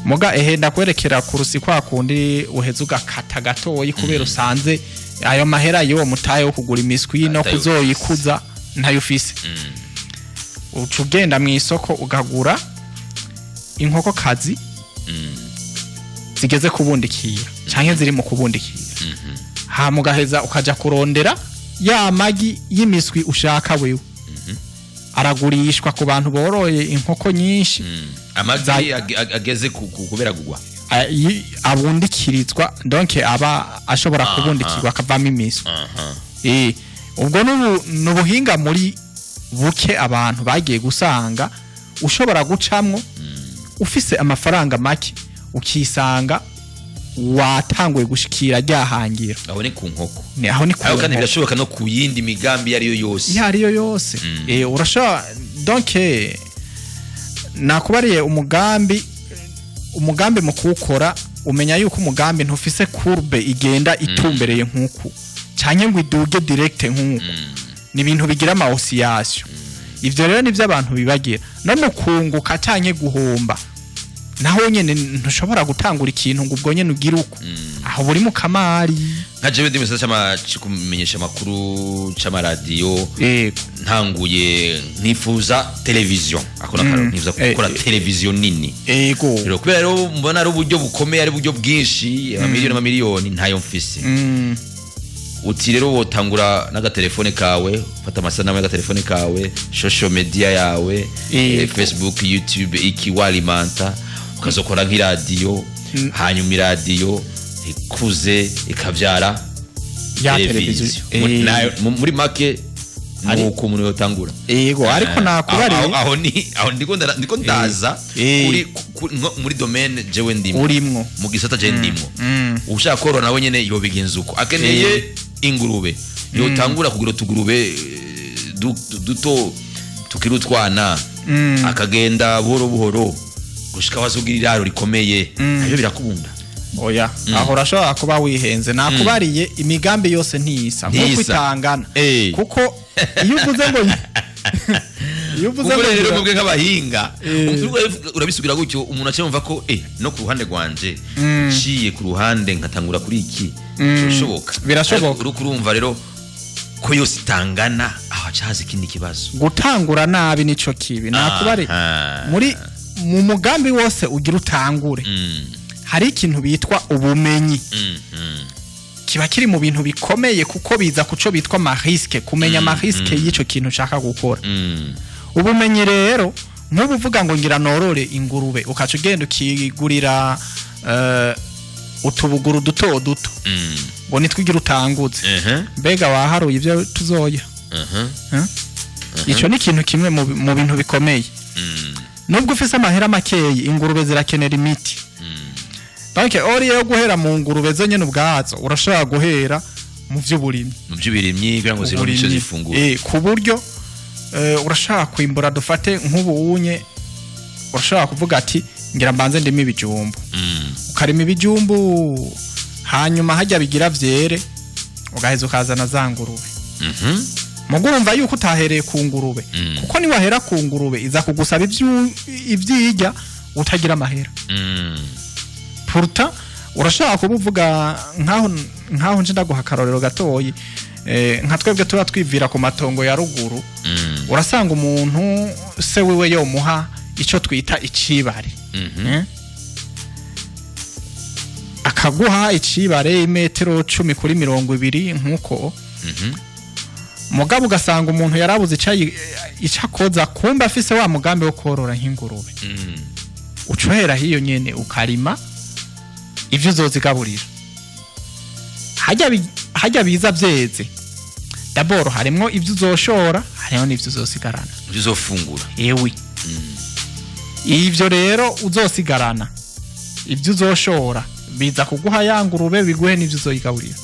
Speaker 2: Muga ehe, ndakwerekera kurusi kwa kundi uheza ugakata gatoyi, kubera usanze ayo mahera y'uwo mutahe wo kugura imiswi no
Speaker 1: Atayo.
Speaker 2: kuzoyikuza ntayo ufise. Uca ugenda mu isoko ukagura inkoko kazi zigeze kubundikira canke ziri mu kubundikira, hama ugaheza ukaja kurondera ya magi y'imiswi ushaka wewe. Aragurishwa ku bantu boroye inkoko nyinshi.
Speaker 1: Amagi ageze kubera kugwa.
Speaker 2: Abundikirizwa, donc aba ashobora kubundikirwa akavamo imiswi. Ubwo nubuhinga muri buke abantu bagiye gusanga ushobora gucamwo ufise amafaranga make, ukisanga watanguye gushikira ryahangira.
Speaker 1: Aho ni ku nkoko.
Speaker 2: Ni aho ni ku
Speaker 1: Aho kandi
Speaker 2: nkoko.
Speaker 1: birashoboka no ku yindi migambi iyo ariyo yose.
Speaker 2: Iyo ariyo yose. Urashobora, donc nakubariye umugambi mu kuwukora umenya yuko umugambi ntufise courbe igenda itumbereye nk'uku canke ngo iduge direct nk'uku. Ni ibintu bigira ama oscillation. Ivyo rero nivyo abantu bibagira no mu kunguka canke guhomba. Naho nyene ntushobora gutangura ikintu ngo ubwo nyene ugire uko, aho buri mu kamari.
Speaker 1: Nka jewe ndi mu gisata co kumenyesha amakuru c'amaradiyo, ntanguye nkifuza televiziyo, ako nakaro, nkifuza gukora televiziyo nini. Rero kubera rero mbona ari uburyo bukomeye, ari uburyo bwinshi, amamiliyoni amamiliyoni, ntayo mfise. Uti rero wotangura n'agatelefone kawe, ufata amasanamu y'agatelefone kawe, social media yawe, Facebook, YouTube, iki, walimanta, ukazokora nk'iradiyo, hanyuma iradiyo ikuze ikabyara
Speaker 2: ya
Speaker 1: televiziyo.
Speaker 2: televiziyo.
Speaker 1: Muri make nuko umuntu yotangura.
Speaker 2: Yego, ariko nakubariye.
Speaker 1: Aho ni aho ndiko ndaza kuri muri domaine jewe ndimo,
Speaker 2: urimwo.
Speaker 1: Mu gisata je ndimo. Ushaka korora nawe nyene yobigenza uko. Akeneye ingurube, yotangura kugira utugurube duto tukiri utwana, akagenda buhoro buhoro gushika wazogira iraro rikomeye. Nabyo birakunda.
Speaker 2: Oya, aho urashobora kuba wihenze. Nakubariye, imigambi yose ntiyisa nkuko
Speaker 1: Ntiyisa.
Speaker 2: itangana. Kuko iyo uvuze
Speaker 1: Kuko
Speaker 2: ngo
Speaker 1: rero mwebwe nk'abahinga, urabisugira gutyo, umuntu aca yumva ko no ku ruhande rwanje nciye ku ruhande nkatangura kuri iki, birashoboka.
Speaker 2: Birashoboka.
Speaker 1: Ariko uriko urumva rero ko yose itangana, aho haca haza ikindi kibazo.
Speaker 2: Gutangura nabi nico kibi. Nakubariye, muri mu mugambi wose ugira utangure, hari ikintu bitwa ubumenyi. Kiba kiri mu bintu bikomeye, kuko biza kuco bitwa ama risques, kumenya ama risques y'ico kintu ushaka gukora. Ubumenyi rero, nk'ubu uvuga ngo ngira norore ingurube, ukaca ugenda ukigurira utubuguru duto duto, ngo nitwigira utanguze, mbega waharuye ibyo tuzoya? Ico ni ikintu kimwe mu bintu bikomeye. Nubwo ufise amahera makeyi, ingurube zirakenera imiti. Donc ori yo guhera mu ngurube zo nyene ubwazo, urashobora guhera mu vy'uburimyi.
Speaker 1: Mu by'uburimyi, kugira ngo zironke icyo
Speaker 2: Uburimyi.
Speaker 1: zifungura.
Speaker 2: Ku buryo urashaka kwimbura, dufate nk'ubu unye urashobora kuvuga ati ngira mbanze ndimo ibijumbu, ukarima ibijumbu, hanyuma hajya bigira vyere, ugaheza ukazana za ngurube. Mugo urumva yuko utahereye ku ngurube, kuko niwahera ku ngurube iza kugusaba ivyirya utagira amahera. Pourtant urashaka kuba uvuga nkaho nje ndaguha akarorero gatoyi, nka twebwe tuba twivira ku matongo ya ruguru, urasanga umuntu se wiwe yomuha ico twita icibare. Akaguha icibare imetero 10 kuri 20 nkuko, mugabo ugasanga umuntu yarabuze ico akoza, kumba afise wa mugambi wo korora nk'ingurube. Ucohera hiyo nyene ukarima ivyo uzozigaburira, hajya biza vyeze, d'abord harimwo ivyo uzoshora, harimwo n'ivyo uzosigarana.
Speaker 1: Ibyo uzofungura.
Speaker 2: Ewi, ivyo rero uzosigarana, ivyo uzoshora biza kuguha ya ngurube, biguhe n'ivyo uzoyigaburira.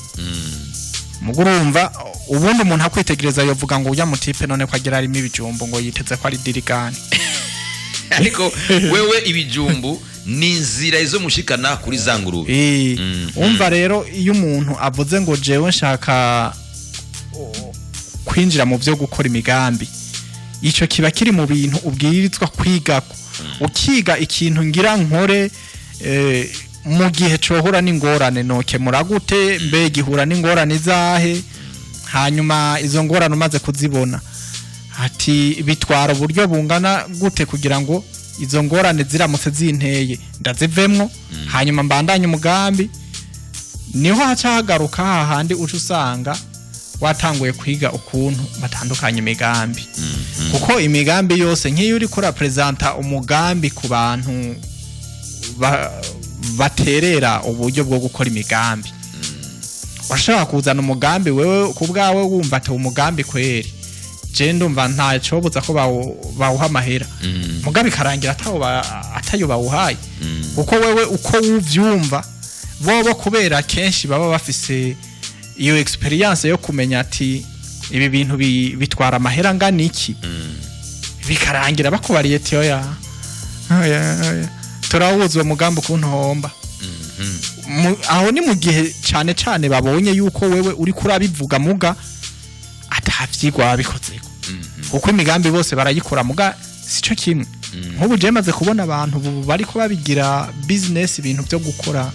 Speaker 2: Mugo urumva ubundi umuntu akwitegereza yovuga ngo uya mutipe none ko agira arimo ibijumbu, ngo yiteze ko ari dirigani.
Speaker 1: Ariko wewe ibijumbu ni inzira izo mushikana kuri za ngurube.
Speaker 2: Umva rero, iyo umuntu avuze ngo jewe nshaka kwinjira mu byo gukora imigambi, ico kiba kiri mu bintu ubwirizwa kwigako, ukiga ikintu ngira nkore, mu gihe cohura n'ingorane nokemura gute, mbega ihura n'ingorane izahe, hanyuma izo ngorane umaze kuzibona, ati bitwara uburyo bungana gute kugira ngo izo ngorane ziramutse zinteye ndazivemwo, hanyuma mbandanye umugambi. Niho haca hagaruka hahandi uca usanga watanguye kwiga ukuntu batandukanya imigambi, kuko imigambi yose, nk'iyo uriko urapresenta umugambi ku bantu baterera uburyo bwo gukora imigambi, washobora kuzana umugambi wewe ku bwawe wumva ati umugambi kweri je ndumva nta cobuza ko bawuha amahera, mugabe ikarangira atayo bawuhaye, kuko wewe uko wuvyumva, bobo kubera kenshi baba bafise iyo experience yo kumenya ati ibi bintu bitwara amahera angana iki, bikarangira bakubariye ati oya oya oya, turawuzi uwo mugambi ukuntu homba. Aho ni mu gihe cane cane babonye yuko wewe uriko urabivuga muga atavyigwa wabikozeko, kuko imigambi bose barayikora muga sico kimwe. Nk'ubu je maze kubona abantu ubu bariko babigira business, ibintu byo gukora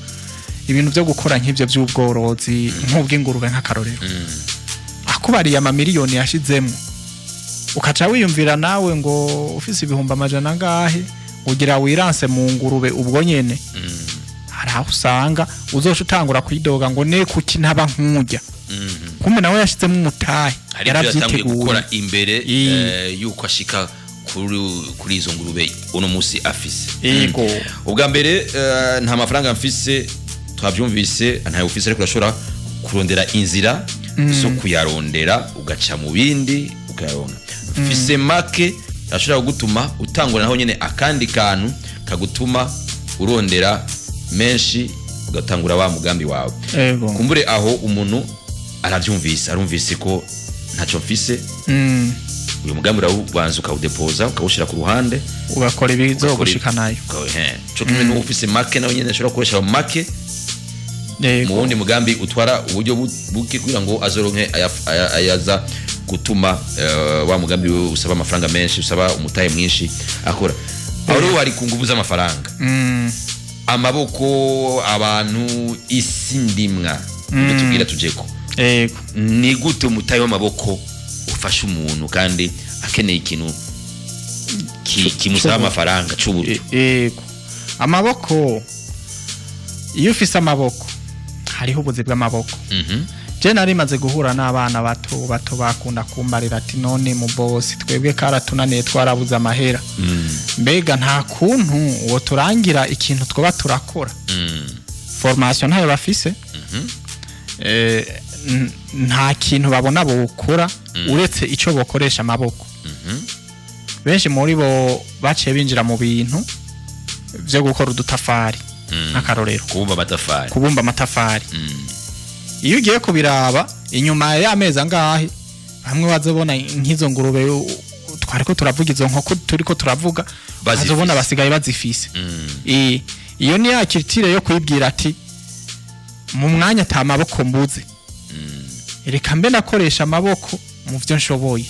Speaker 2: Ibintu byo gukora nk'ibyo by'ubworozi, nk'ubw'ingurube, nk'akarorero, akubariye amamiliyoni yashizemo, ukaca wiyumvira nawe ngo ufise 100,000 angahe ugira wiranse mu ngurube, ubwo nyene hari aho usanga uzoca utangura kuyidoga ngo ne kuki ntaba nk'ujya kumbe nawe yashizemo umutahe.
Speaker 1: Hari ibyo yatanguye
Speaker 2: Yaravyiteguye.
Speaker 1: gukora imbere yuko ashika kuri izo ngurube uno munsi afise.
Speaker 2: Yego.
Speaker 1: Ubwa mbere, nta mafaranga mfise, twabyumvise, ntayo ufise, ariko urashobora kurondera inzira zo kuyarondera, ugaca mu bindi ukayaronka. Mfise make ashobora kugutuma utangura naho nyene akandi kantu kagutuma urondera menshi, ugatangura wa mugambi wawe. Kumbure aho umuntu arabyumvise, arumvise ko ntacyo mfise, uyu mugambi urawubanza ukawudepoza, ukawushyira ku ruhande.
Speaker 2: Ugakora ibizogushikanayo.
Speaker 1: Cyo kimwe n'uwo ufise make, nawe nyene ashobora gukoresha ayo make mu wundi mugambi utwara uburyo buke kugira ngo azoronke ayaza gutuma wa mugambi we usaba amafaranga menshi, usaba umutahe mwinshi akora. Aho rero hari ku nguvu z'amafaranga. Amaboko, abantu, isi ndimwa, ibyo tubwira tujeko. Ni gute umutahe w'amaboko ufasha umuntu kandi akeneye ikintu kimusaba amafaranga c'uburyo?
Speaker 2: Yego, amaboko, iyo ufise amaboko hariho ubuzi bw'amaboko. Je nari maze guhura n'abana bato bato bakunda kumbarira ati: "None mu bosi, twebwe karatunaniye, twarabuze amahera, mbega nta kuntu uwo turangira ikintu twoba turakora?" Formation ntayo bafise. Nta kintu babona bokora uretse ico bokoresha amaboko. Benshi muri bo baciye binjira mu bintu vyo gukora udutafari, nk'akarorero.
Speaker 1: Kubumba amatafari.
Speaker 2: Kubumba amatafari. Iyo ugiye kubiraba inyuma y'amezi angahe, bamwe bazobona nk'izo ngurube twariko turavuga, izo nkoko turiko turavuga,
Speaker 1: Bazifise.
Speaker 2: bazobona basigaye bazifise. Iyo ni ya culture yo kwibwira ati: "Mu mwanya ata maboko mbuze, reka mbe nakoresha amaboko mu vyo nshoboye."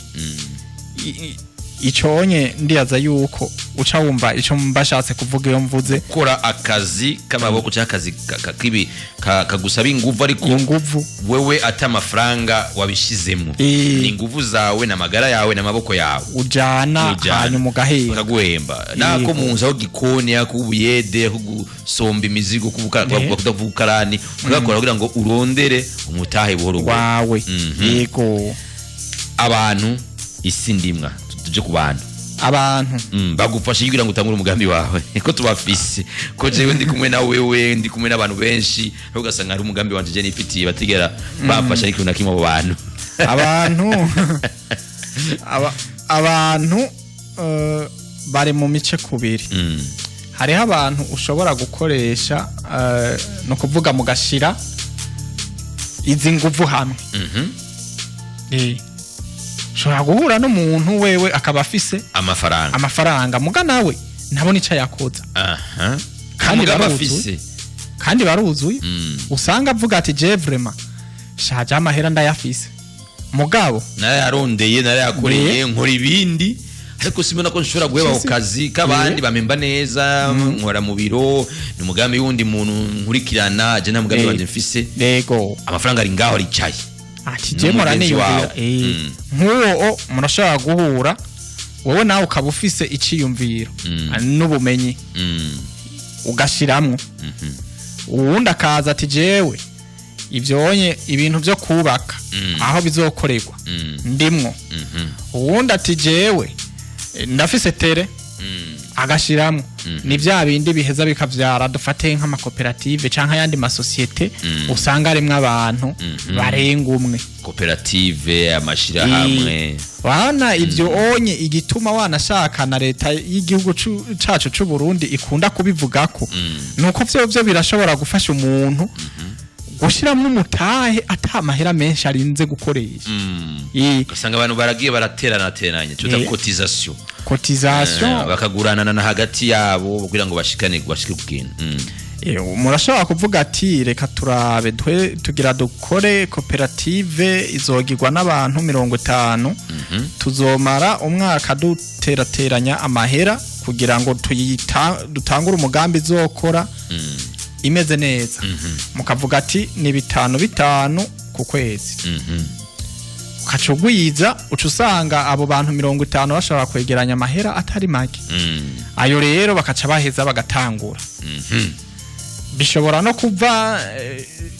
Speaker 2: Iconye ndiyaza yuko uca wumva ico mbashatse kuvuga iyo mvuze
Speaker 1: Gukora akazi k'amaboko cyangwa akazi kibi kagusaba inguvu, ariko
Speaker 2: inguvu.
Speaker 1: wewe ata amafaranga wabishizemo, ni inguvu zawe n'amagara yawe n'amaboko yawe.
Speaker 2: Ujana.
Speaker 1: Ujana.
Speaker 2: Hanyuma ugahera.
Speaker 1: Bakaguhemba nako mu nzu, aho gikoni, ako ubuyede, ako gusomba imizigo, kubukarani, ukagakora kugira ngo urondere umutahe buhoro buhoro
Speaker 2: wawe. Yego.
Speaker 1: Abantu, isi ndimwa, tuje ku bantu.
Speaker 2: Abantu.
Speaker 1: Bagufasha kugira ngo utangure umugambi wawe, ko tubafise, ko jewe ndi kumwe na wewe, ndi kumwe n'abantu benshi, ariko ugasanga hari umugambi wanje je nifitiye batigera bamfasha n'ikintu na kimwe abo bantu.
Speaker 2: Abantu bari mu mice kubiri. Hariho abantu ushobora gukoresha, ni ukuvuga mugashira izi nguvu hamwe. Ushobora guhura n'umuntu, wewe akaba afise
Speaker 1: amafaranga,
Speaker 2: amafaranga, muga nawe ntabona icyo yakoza. Kandi
Speaker 1: Mugambi
Speaker 2: baruzuye.
Speaker 1: afise.
Speaker 2: Kandi baruzuye. Usanga avuga ati: "Je vraiment shaje, amahera ndayafise, mugabo
Speaker 1: Narayarondeye, narayakoreye, nkora ibindi, ariko simbona ko nshobora guheba ako kazi k'abandi bamemba neza, nkora mu biro, ni umugambi w'undi muntu nkurikirana, je nta mugambi wanje mfise." Amafaranga ari ngaho, aricaye.
Speaker 2: Ati: "Je mpora
Speaker 1: N'umugenzi
Speaker 2: niyumvira."
Speaker 1: wawe.
Speaker 2: Nk'uwo murashobora guhura, wowe nawe ukaba ufise iciyumviro n'ubumenyi, ugashiramwo. Uwundi akaza ati: "Jewe ivyonye ibintu vyo kubaka, aho bizokorerwa, ndimwo." Uwundi ati: "Jewe ndafise tere." Agashiramwo. Ni vya bindi biheza bikavyara, dufate nk'amakoperative canke ayandi masosiyete, usanga arimwo abantu barenga umwe.
Speaker 1: Koperative, amashirahamwe.
Speaker 2: Wana ibyo onye igituma wanashaka na leta y'igihugu cacu c'u Burundi ikunda kubivugako, nuko vyo birashobora gufasha umuntu gushiramwo umutahe ata mahera menshi arinze gukoresha.
Speaker 1: Ugasanga abantu baragiye barateranateranya cyo cotisation.
Speaker 2: Cotisation.
Speaker 1: Bakaguranana na hagati yabo kugira ngo bashikane, bashike ku kintu.
Speaker 2: Murashobora kuvuga ati: "Reka turabe, tugira dukore koperative izogirwa n'abantu 50, tuzomara umwaka duterateranya amahera kugira ngo dutangure umugambi izokora." Imeze neza, mukavuga ati ni bitanu bitanu ku kwezi, ukaca ugwiza, uca usanga abo bantu 50 bashobora kwegeranya amahera atari make. Ayo rero bakaca baheza bagatangura. Bishobora no kuva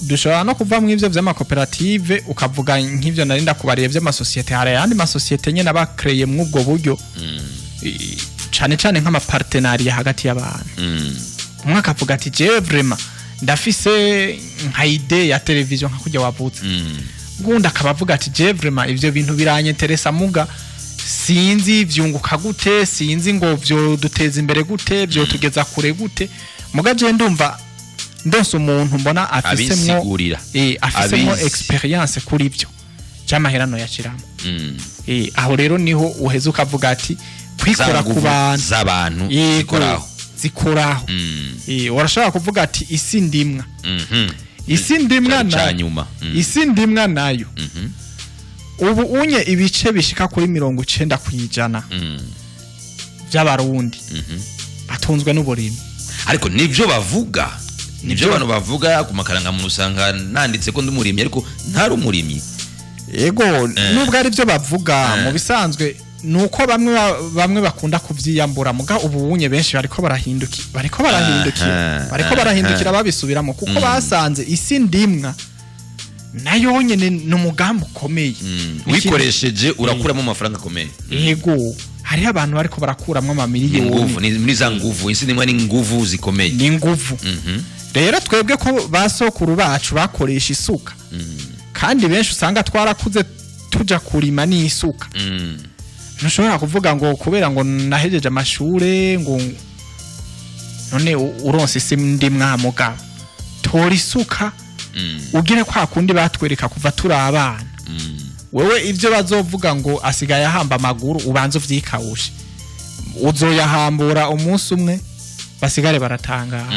Speaker 2: dushobora no kuva mu ivyo vy'amakoperative, ukavuga nk'ivyo nari ndakubariye vy'amasosiyete. Hari ayandi masosiyete nyene aba créé mw'ubwo buryo, cane cane nk'ama partenariat hagati y'abantu. Umwe akavuga ati: "Jewe vraiment ndafise nka idée ya televiziyo nka kurya wavutse." Ubundi akaba avuga ati: "Je vraiment ivyo bintu biranyenteresa, muga sinzi vyunguka gute, sinzi ngo vyo duteza imbere gute, vyo tugeza kure gute, muga je ndumva ndonse umuntu mbona afisemwo
Speaker 1: Abisigurira.
Speaker 2: Afisemwo
Speaker 1: Abizi.
Speaker 2: expérience kuri vyo, c'amahera no yashiramo." Aho rero niho uheza ukavuga ati kwikora
Speaker 1: Za
Speaker 2: ku
Speaker 1: nguvu
Speaker 2: bantu
Speaker 1: z'abantu
Speaker 2: Yego,
Speaker 1: zikoraho.
Speaker 2: Zikoraho. Urashobora kuvuga ati isi ndimwa. Isi ndimwa
Speaker 1: Cari ca
Speaker 2: nayo
Speaker 1: nyuma.
Speaker 2: Isi ndimwa nayo ubu unye ibice bishika kuri 90% by'Abarundi batunzwe n'uburimyi.
Speaker 1: Ariko nivyo bavuga, nivyo abantu bavuga ku makarangamuntu, usanga nanditse ko ndi umurimyi ariko ntari umurimyi.
Speaker 2: Yego, nubwo ari byo bavuga, mu bisanzwe nuko bamwe bamwe bakunda kuvyiyambura, muga ubu unye benshi bariko barahindukira bariko barahindukira babisubiramo, kuko basanze isi ndimwa nayo nyene ni umugambi ukomeye.
Speaker 1: Wikoresheje urakuramo amafaranga akomeye.
Speaker 2: Yego, hariho abantu bariko barakuramwo
Speaker 1: Ni
Speaker 2: amamiliyoni.
Speaker 1: Nguvu ni muri za nguvu, isi ndimwa ni nguvu zikomeye.
Speaker 2: Ni nguvu. Rero twebwe ko basokuru bacu bakoresha isuka, kandi benshi usanga twarakuze tuja kurima n'isuka, ntushobora kuvuga ngo kubera ngo nahejeje amashure ngo none uronse isi ndimwa. Mugabo tora isuka, ugire kwa kundi batwereka kuva turi abana. Wewe ibyo bazovuga ngo asigaye ahamba amaguru, ubanza uvyikawushe, uzoyahambura umunsi umwe basigare baratangara.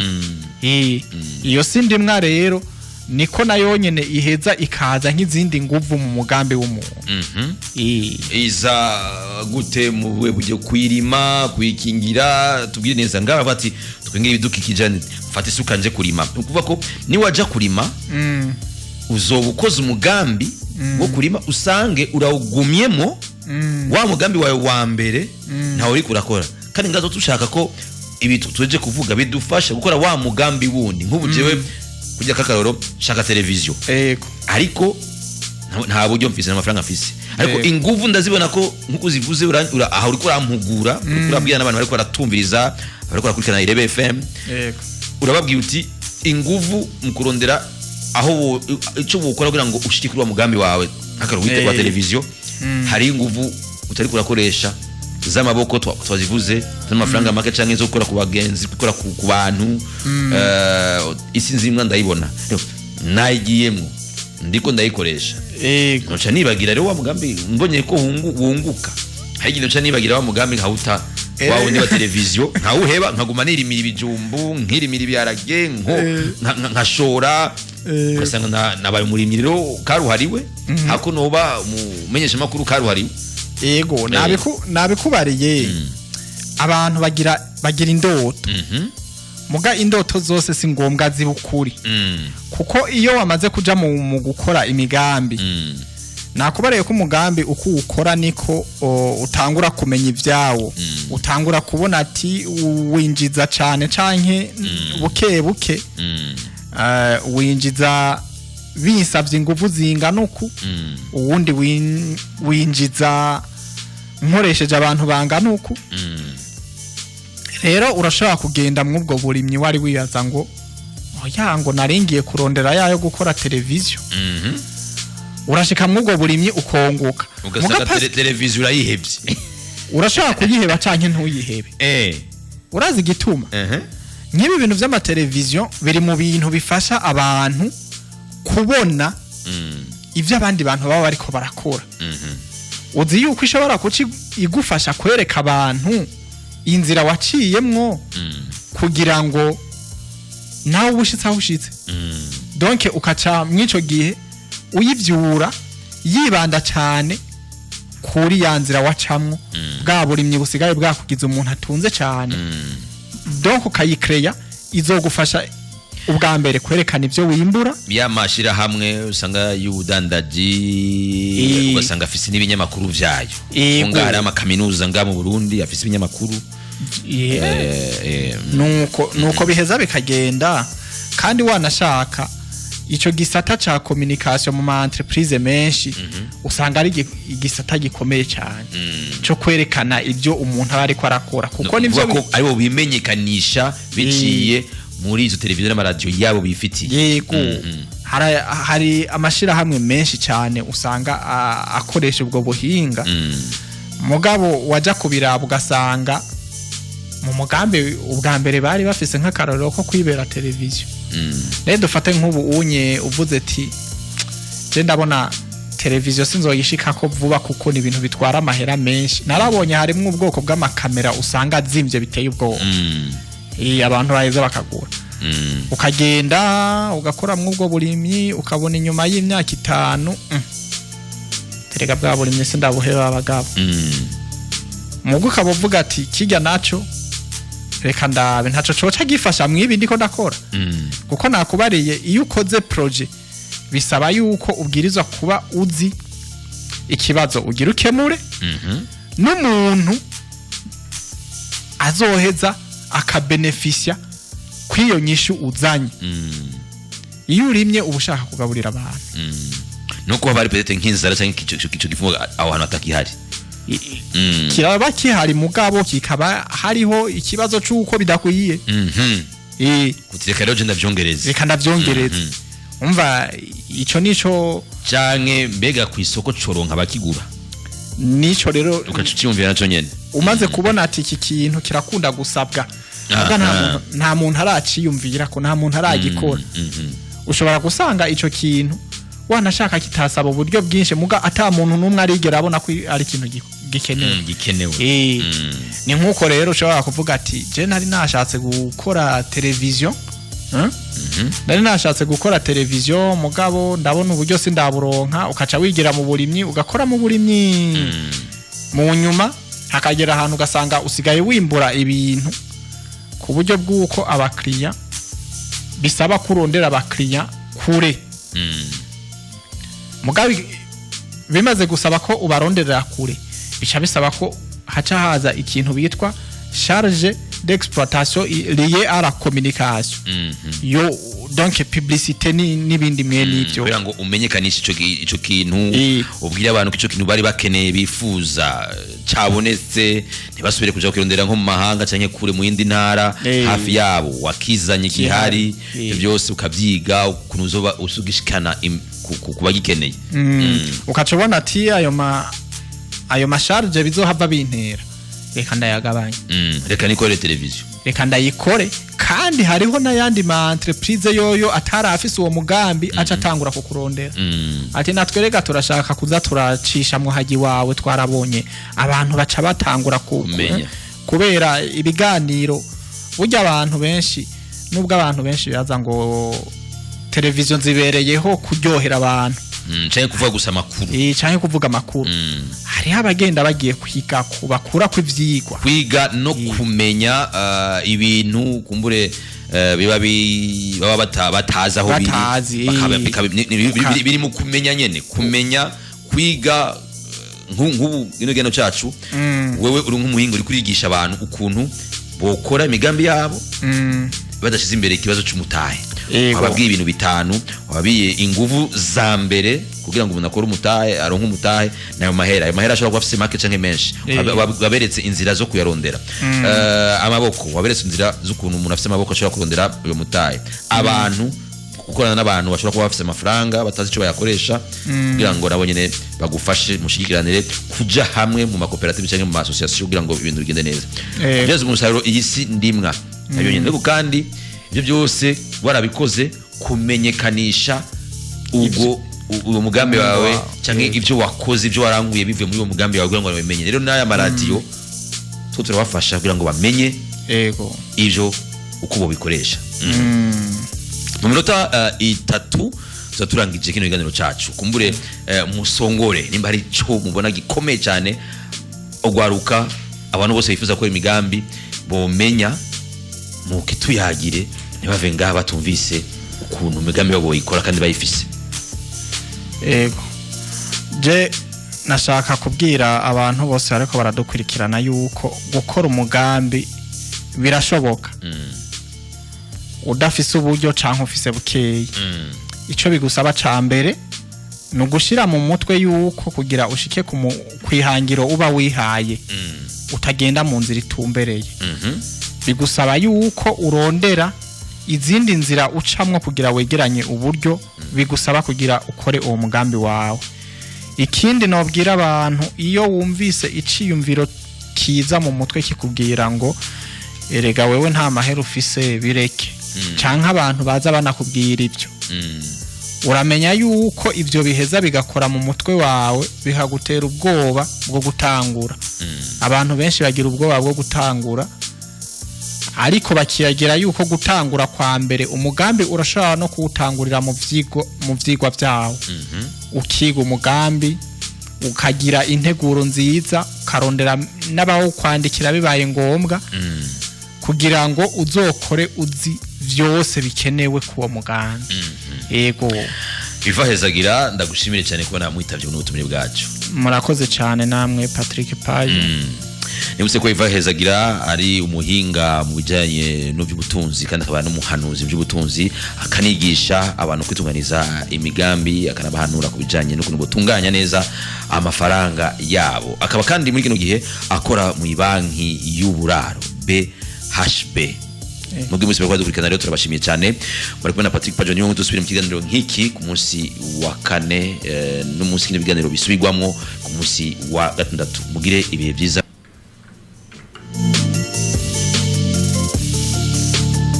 Speaker 2: Iyo si ndimwa rero niko nayo nyene iheza ikaza nk'izindi nguvu mu mugambi w'umuntu.
Speaker 1: Iza gute mu buhe buryo? Kuyirima, kuyikingira, tubwire neza. Ngaba bavuga ati twingira ibidukikije, mfate isuka nje kurima. Ni ukuvuga ko niwaja kurima uzoba ukoze umugambi wo kurima, usange urawugumyemo wa mugambi wawe wa mbere ntawe uriko urakora. Kandi ngazo tushaka ko ibi tuje kuvuga bidufasha gukora wa mugambi wundi. Nk'ubu jewe kujya kakaroro shaka televiziyo, ariko nta buryo mfise, n'amafaranga mfise, ariko inguvu ndazibona ko nkuko uzivuze aha uriko urampugura, uriko urabwira n'abantu bariko baratumviriza, bariko barakurikirana Irebe FM. Urababwira uti inguvu mu kurondera aho ico wokora kugira ngo ushike kuri wa mugambi wawe, nk'akaroro wite wa televiziyo, hari inguvu utari kurakoresha z'amaboko twazivuze, z'amafaranga make canke zo gukora ku bagenzi, gukora ku bantu. Isi nzimwa ndayibona. Rero, nayigiyemwo, ndiko ndayikoresha, nca nibagira rero wa mugambi. Mbonye ko wunguka, hari igihe nca nibagira wa mugambi nkawuta, wa wundi wa televiziyo nkawuheba, nkaguma nirimira ibijumbu, nkirimira ibiharage, nko nkashora, ugasanga nabaye umurimyi rero karuhariwe, hako noba umumenyeshamakuru karuhariwe.
Speaker 2: Yego, nabikubariye, abantu bagira indoto, muga indoto zose si ngombwa ziba ukuri, kuko iyo wamaze kuja mu gukora imigambi, nakubariye ko umugambi uko uwukora niko utangura kumenya ibyawo, utangura kubona ati winjiza cane canke buke buke, winjiza binsavye inguvu zingana uku, uwundi winjiza nkoresheje abantu bangana uku. Rero urashobora kugenda mw'ubwo burimyi wari wibaza ngo oya, ngo naringiye kurondera yayo gukora televiziyo, urashika mw'ubwo burimyi ukonguka.
Speaker 1: Ugasanga
Speaker 2: Muga
Speaker 1: televiziyo urayihevye.
Speaker 2: Urashobora kuyiheba canke ntuyihebe. Urazi igituma? Nk'ibi bintu vy'amateleviziyo biri mu bintu bifasha abantu kubona ivyo abandi bantu baba bariko barakora. Uzi yuko ishobora kuca igufasha kwereka abantu inzira waciyemwo kugira ngo nawe uba ushitse aho ushitse. Donc ukaca mw'ico gihe uyivyura yibanda cane kuri ya nzira wacamwo, bwa burimyi busigaye bwakugize umuntu atunze cane. Donc ukayikreya, izogufasha. Ubwa mbere, kwerekana ibyo wimbura.
Speaker 1: Ya mashirahamwe usanga y'ubudandaji, ugasanga afise n'ibinyamakuru vyayo. Nga hari amakaminuza nga mu Burundi afise ibinyamakuru.
Speaker 2: Nuko biheza bikagenda. Kandi wanashaka, ico gisata ca communication mu ma entreprise menshi usanga ari igisata gikomeye cyane cyo kwerekana ibyo umuntu aba ariko arakora, kuko nivyo
Speaker 1: Kuvuga ko aribo bimenyekanisha biciye muri izo televiziyo n'amaradiyo yabo bifitiye.
Speaker 2: Yego, hari amashirahamwe menshi cyane usanga akoresha ubwo buhinga. Mugabo wajya kubiraba ugasanga mu mugambi ubwa mbere bari bafise nk'akarorero ko kwibera televiziyo. Rero dufate nk'ubu unye uvuze ati: "Je ndabona televiziyo sinzoyishikako vuba, kuko ni ibintu bitwara amahera menshi. Narabonye harimwo ubwoko bw'amakamera usanga azimvye biteye ubwoba." Abantu baheza bakagura. Ukagenda ugakoramwo ubwo burimyi, ukabona inyuma y'imyaka 5, terega bwa burimyi sindabuheba abagabo. Mugo ukaba uvuga ati: "Kirya naco reka ndabe ntaco coca gifasha mwibi ndiko ndakora." Kuko nakubariye, iyo ukoze projet bisaba yuko ubwirizwa kuba uzi ikibazo ugira ukemure n'umuntu azoheza akabenefisya kw'iyo nyishu uzanye. Iyo urimye uba ushaka kugaburira abantu.
Speaker 1: Nuko haba hari peut-être nk'inzara cyangwa ico gifungo aho hantu hatakihari.
Speaker 2: Kiraba kihari, mugabo kikaba hariho ikibazo c'uko bidakwiye.
Speaker 1: Kuti reka rero je ndavyongereze.
Speaker 2: Reka ndavyongereze. Umva, ico nico.
Speaker 1: Canke mbega ku isoko coronka abakigura?
Speaker 2: Nico rero.
Speaker 1: Ukaca uciyumvira naco nyene.
Speaker 2: Umaze kubona ati iki kintu kirakunda gusabwa, muga nta muntu araciyumvira ko, nta muntu aragikora. Ushobora gusanga ico kintu wanashaka kitasaba uburyo bwinshi, muga ata muntu n'umwe arigera abona ko ari ikintu gikenewe.
Speaker 1: Gikenewe.
Speaker 2: Ni nk'uko rero ushobora kuvuga ati: "Je nari nashatse gukora televiziyo, nari nashatse gukora televiziyo, mugabo ndabona uburyo sindaburonka." Ukaca wigira mu burimyi, ugakora mu burimyi, mu nyuma hakagera ahantu ugasanga usigaye wimbura ibintu ku buryo bw'uko abakiriya bisaba kurondera abakiriya kure. Mugabo bimaze gusaba ko ubaronderera kure, bica bisaba ko haca haza ikintu bitwa charge d'exploitation liée à la communication, yo donc publicité n'ibindi mwene ivyo.
Speaker 1: Kugira ngo umenyekanishe ico kintu, ubwire abantu ko ico kintu bari bakeneye, bifuza, cabonetse, ntibasubire kuja kukirondera nko mu mahanga canke kure mu yindi ntara. Hafi yabo wakizanye gihari. Ivyo byose ukavyiga ukuntu uzoba usugishikana ku bagikeneye.
Speaker 2: Ukaca ubona ati ayo ma charge bizohava bintera, reka ndayagabanya.
Speaker 1: Reka nikorere televiziyo.
Speaker 2: Reka ndayikore. Kandi hariho n'ayandi ma entreprise yoyo atari afise uwo mugambi aca atangura kukurondera, ati: "Natwe rega turashaka kuza turacishamwo hagi wawe, twarabonye abantu baca batangura
Speaker 1: Kumenya.
Speaker 2: Kubera ibiganiro burya abantu benshi, nubwo abantu benshi baza ngo televiziyo zibereyeho kuryohera abantu
Speaker 1: Canke kuvuga gusa amakuru.
Speaker 2: Canke kuvuga amakuru, hariho abagenda bagiye kwiga bakura ku ivyigwa.
Speaker 1: Kwiga no kumenya ibintu kumbure biba baba batazi aho biri.
Speaker 2: Batazi,
Speaker 1: Biri mu kumenya nyene, kumenya kwiga, nk'ubu kino geno cacu, wewe uri nk'umuhinga uri kurigisha abantu ukuntu bokora imigambi yabo badashize imbere ikibazo c'umutahe. Wababwiye ibintu bitanu, wababwiye inguvu za mbere kugira ngo umuntu akore umutahe, aronke umutahe, nayo mahera, ayo mahera ashobora kuba afise make canke menshi. Waberetse inzira zo kuyarondera. Amaboko, waberetse inzira z'ukuntu umuntu afise amaboko ashobora kurondera uyo mutahe. Abantu, gukorana n'abantu bashobora kuba bafise amafaranga batazi ico bayakoresha, kugira ngo nabo nyene bagufashe, mushigikiranire kuja hamwe mu makoperative canke mu ma association kugira ngo ibintu bigende neza. Kubyaza umusaruro iyi si ndimwa nayo nyene. Ariko kandi ibyo byose warabikoze, kumenyekanisha ubwo uwo mugambi wawe canke ibyo wakoze, ibyo waranguye bivuye muri uwo mugambi wawe, kugira ngo babimenye. Rero n'aya maradiyo two turabafasha kugira ngo bamenye ivyo uko bobikoresha. Mu minota 3 tuza turangije kino kiganiro cacu. Kumbure musongore nimba hari ico mubona gikomeye cyane ugwaruka, abantu bose bifuza gukora imigambi bomenya, mukituyagire. Ntibave ngaha batumvise ukuntu imigambi yabo boyikora kandi bayifise.
Speaker 2: Ego, je nashaka kubwira abantu bose bariko baradukurikirana yuko gukora umugambi birashoboka udafise uburyo canke ufise bukeyi. Ico bigusaba ca mbere ni ugushira mu mutwe yuko kugira ushike ku kwihangiro uba wihaye utagenda mu nzira itumbereye. Bigusaba yuko urondera izindi nzira ucamwo kugira wegeranye uburyo bigusaba kugira ukore uwo mugambi wawe. Ikindi nobwira abantu, iyo wumvise iciyumviro kiza mu mutwe kikubwira ngo erega wewe nta mahera ufise, bireke, canke abantu baza banakubwira ibyo, uramenya yuko ibyo biheza bigakora mu mutwe wawe, bikagutera ubwoba bwo gutangura. Abantu benshi bagira ubwoba bwo gutangura, ariko bakiyagira yuko gutangura kwa mbere umugambi urashobora no kuwutangurira mu vyigwa vyawo, ukiga umugambi, ukagira integuro nziza, ukarondera n'abawukwandikira bibaye ngombwa, kugira ngo uzokore uzi vyose bikenewe kuwo mugambi. Yego.
Speaker 1: Ivahezagira, ndagushimire cyane kuba namwitabye n'ubutumire bwacu.
Speaker 2: Murakoze cyane namwe, Patrick Paye.
Speaker 1: Nibutse ko Ivahezagira ari umuhinga mu bijyanye n'uby'ubutunzi, kandi akaba n'umuhanuzi mu by'ubutunzi, akanigisha abantu kwitunganiza imigambi, akanabahanura ku bijyanye n'ukuntu butunganya neza amafaranga yabo. Akaba kandi muri kino gihe akora mu banki y'uburaro BHB. Mubwo umunsi bariko dukurikirana rero, turabashimiye cyane. Bari kumwe na Patrick Pajo. Niyo dusubire mu kiganiro nk'iki ku munsi wa kane, n'umunsi kino biganiro bisubirwamwo ku munsi wa gatandatu. Mugire ibihe byiza.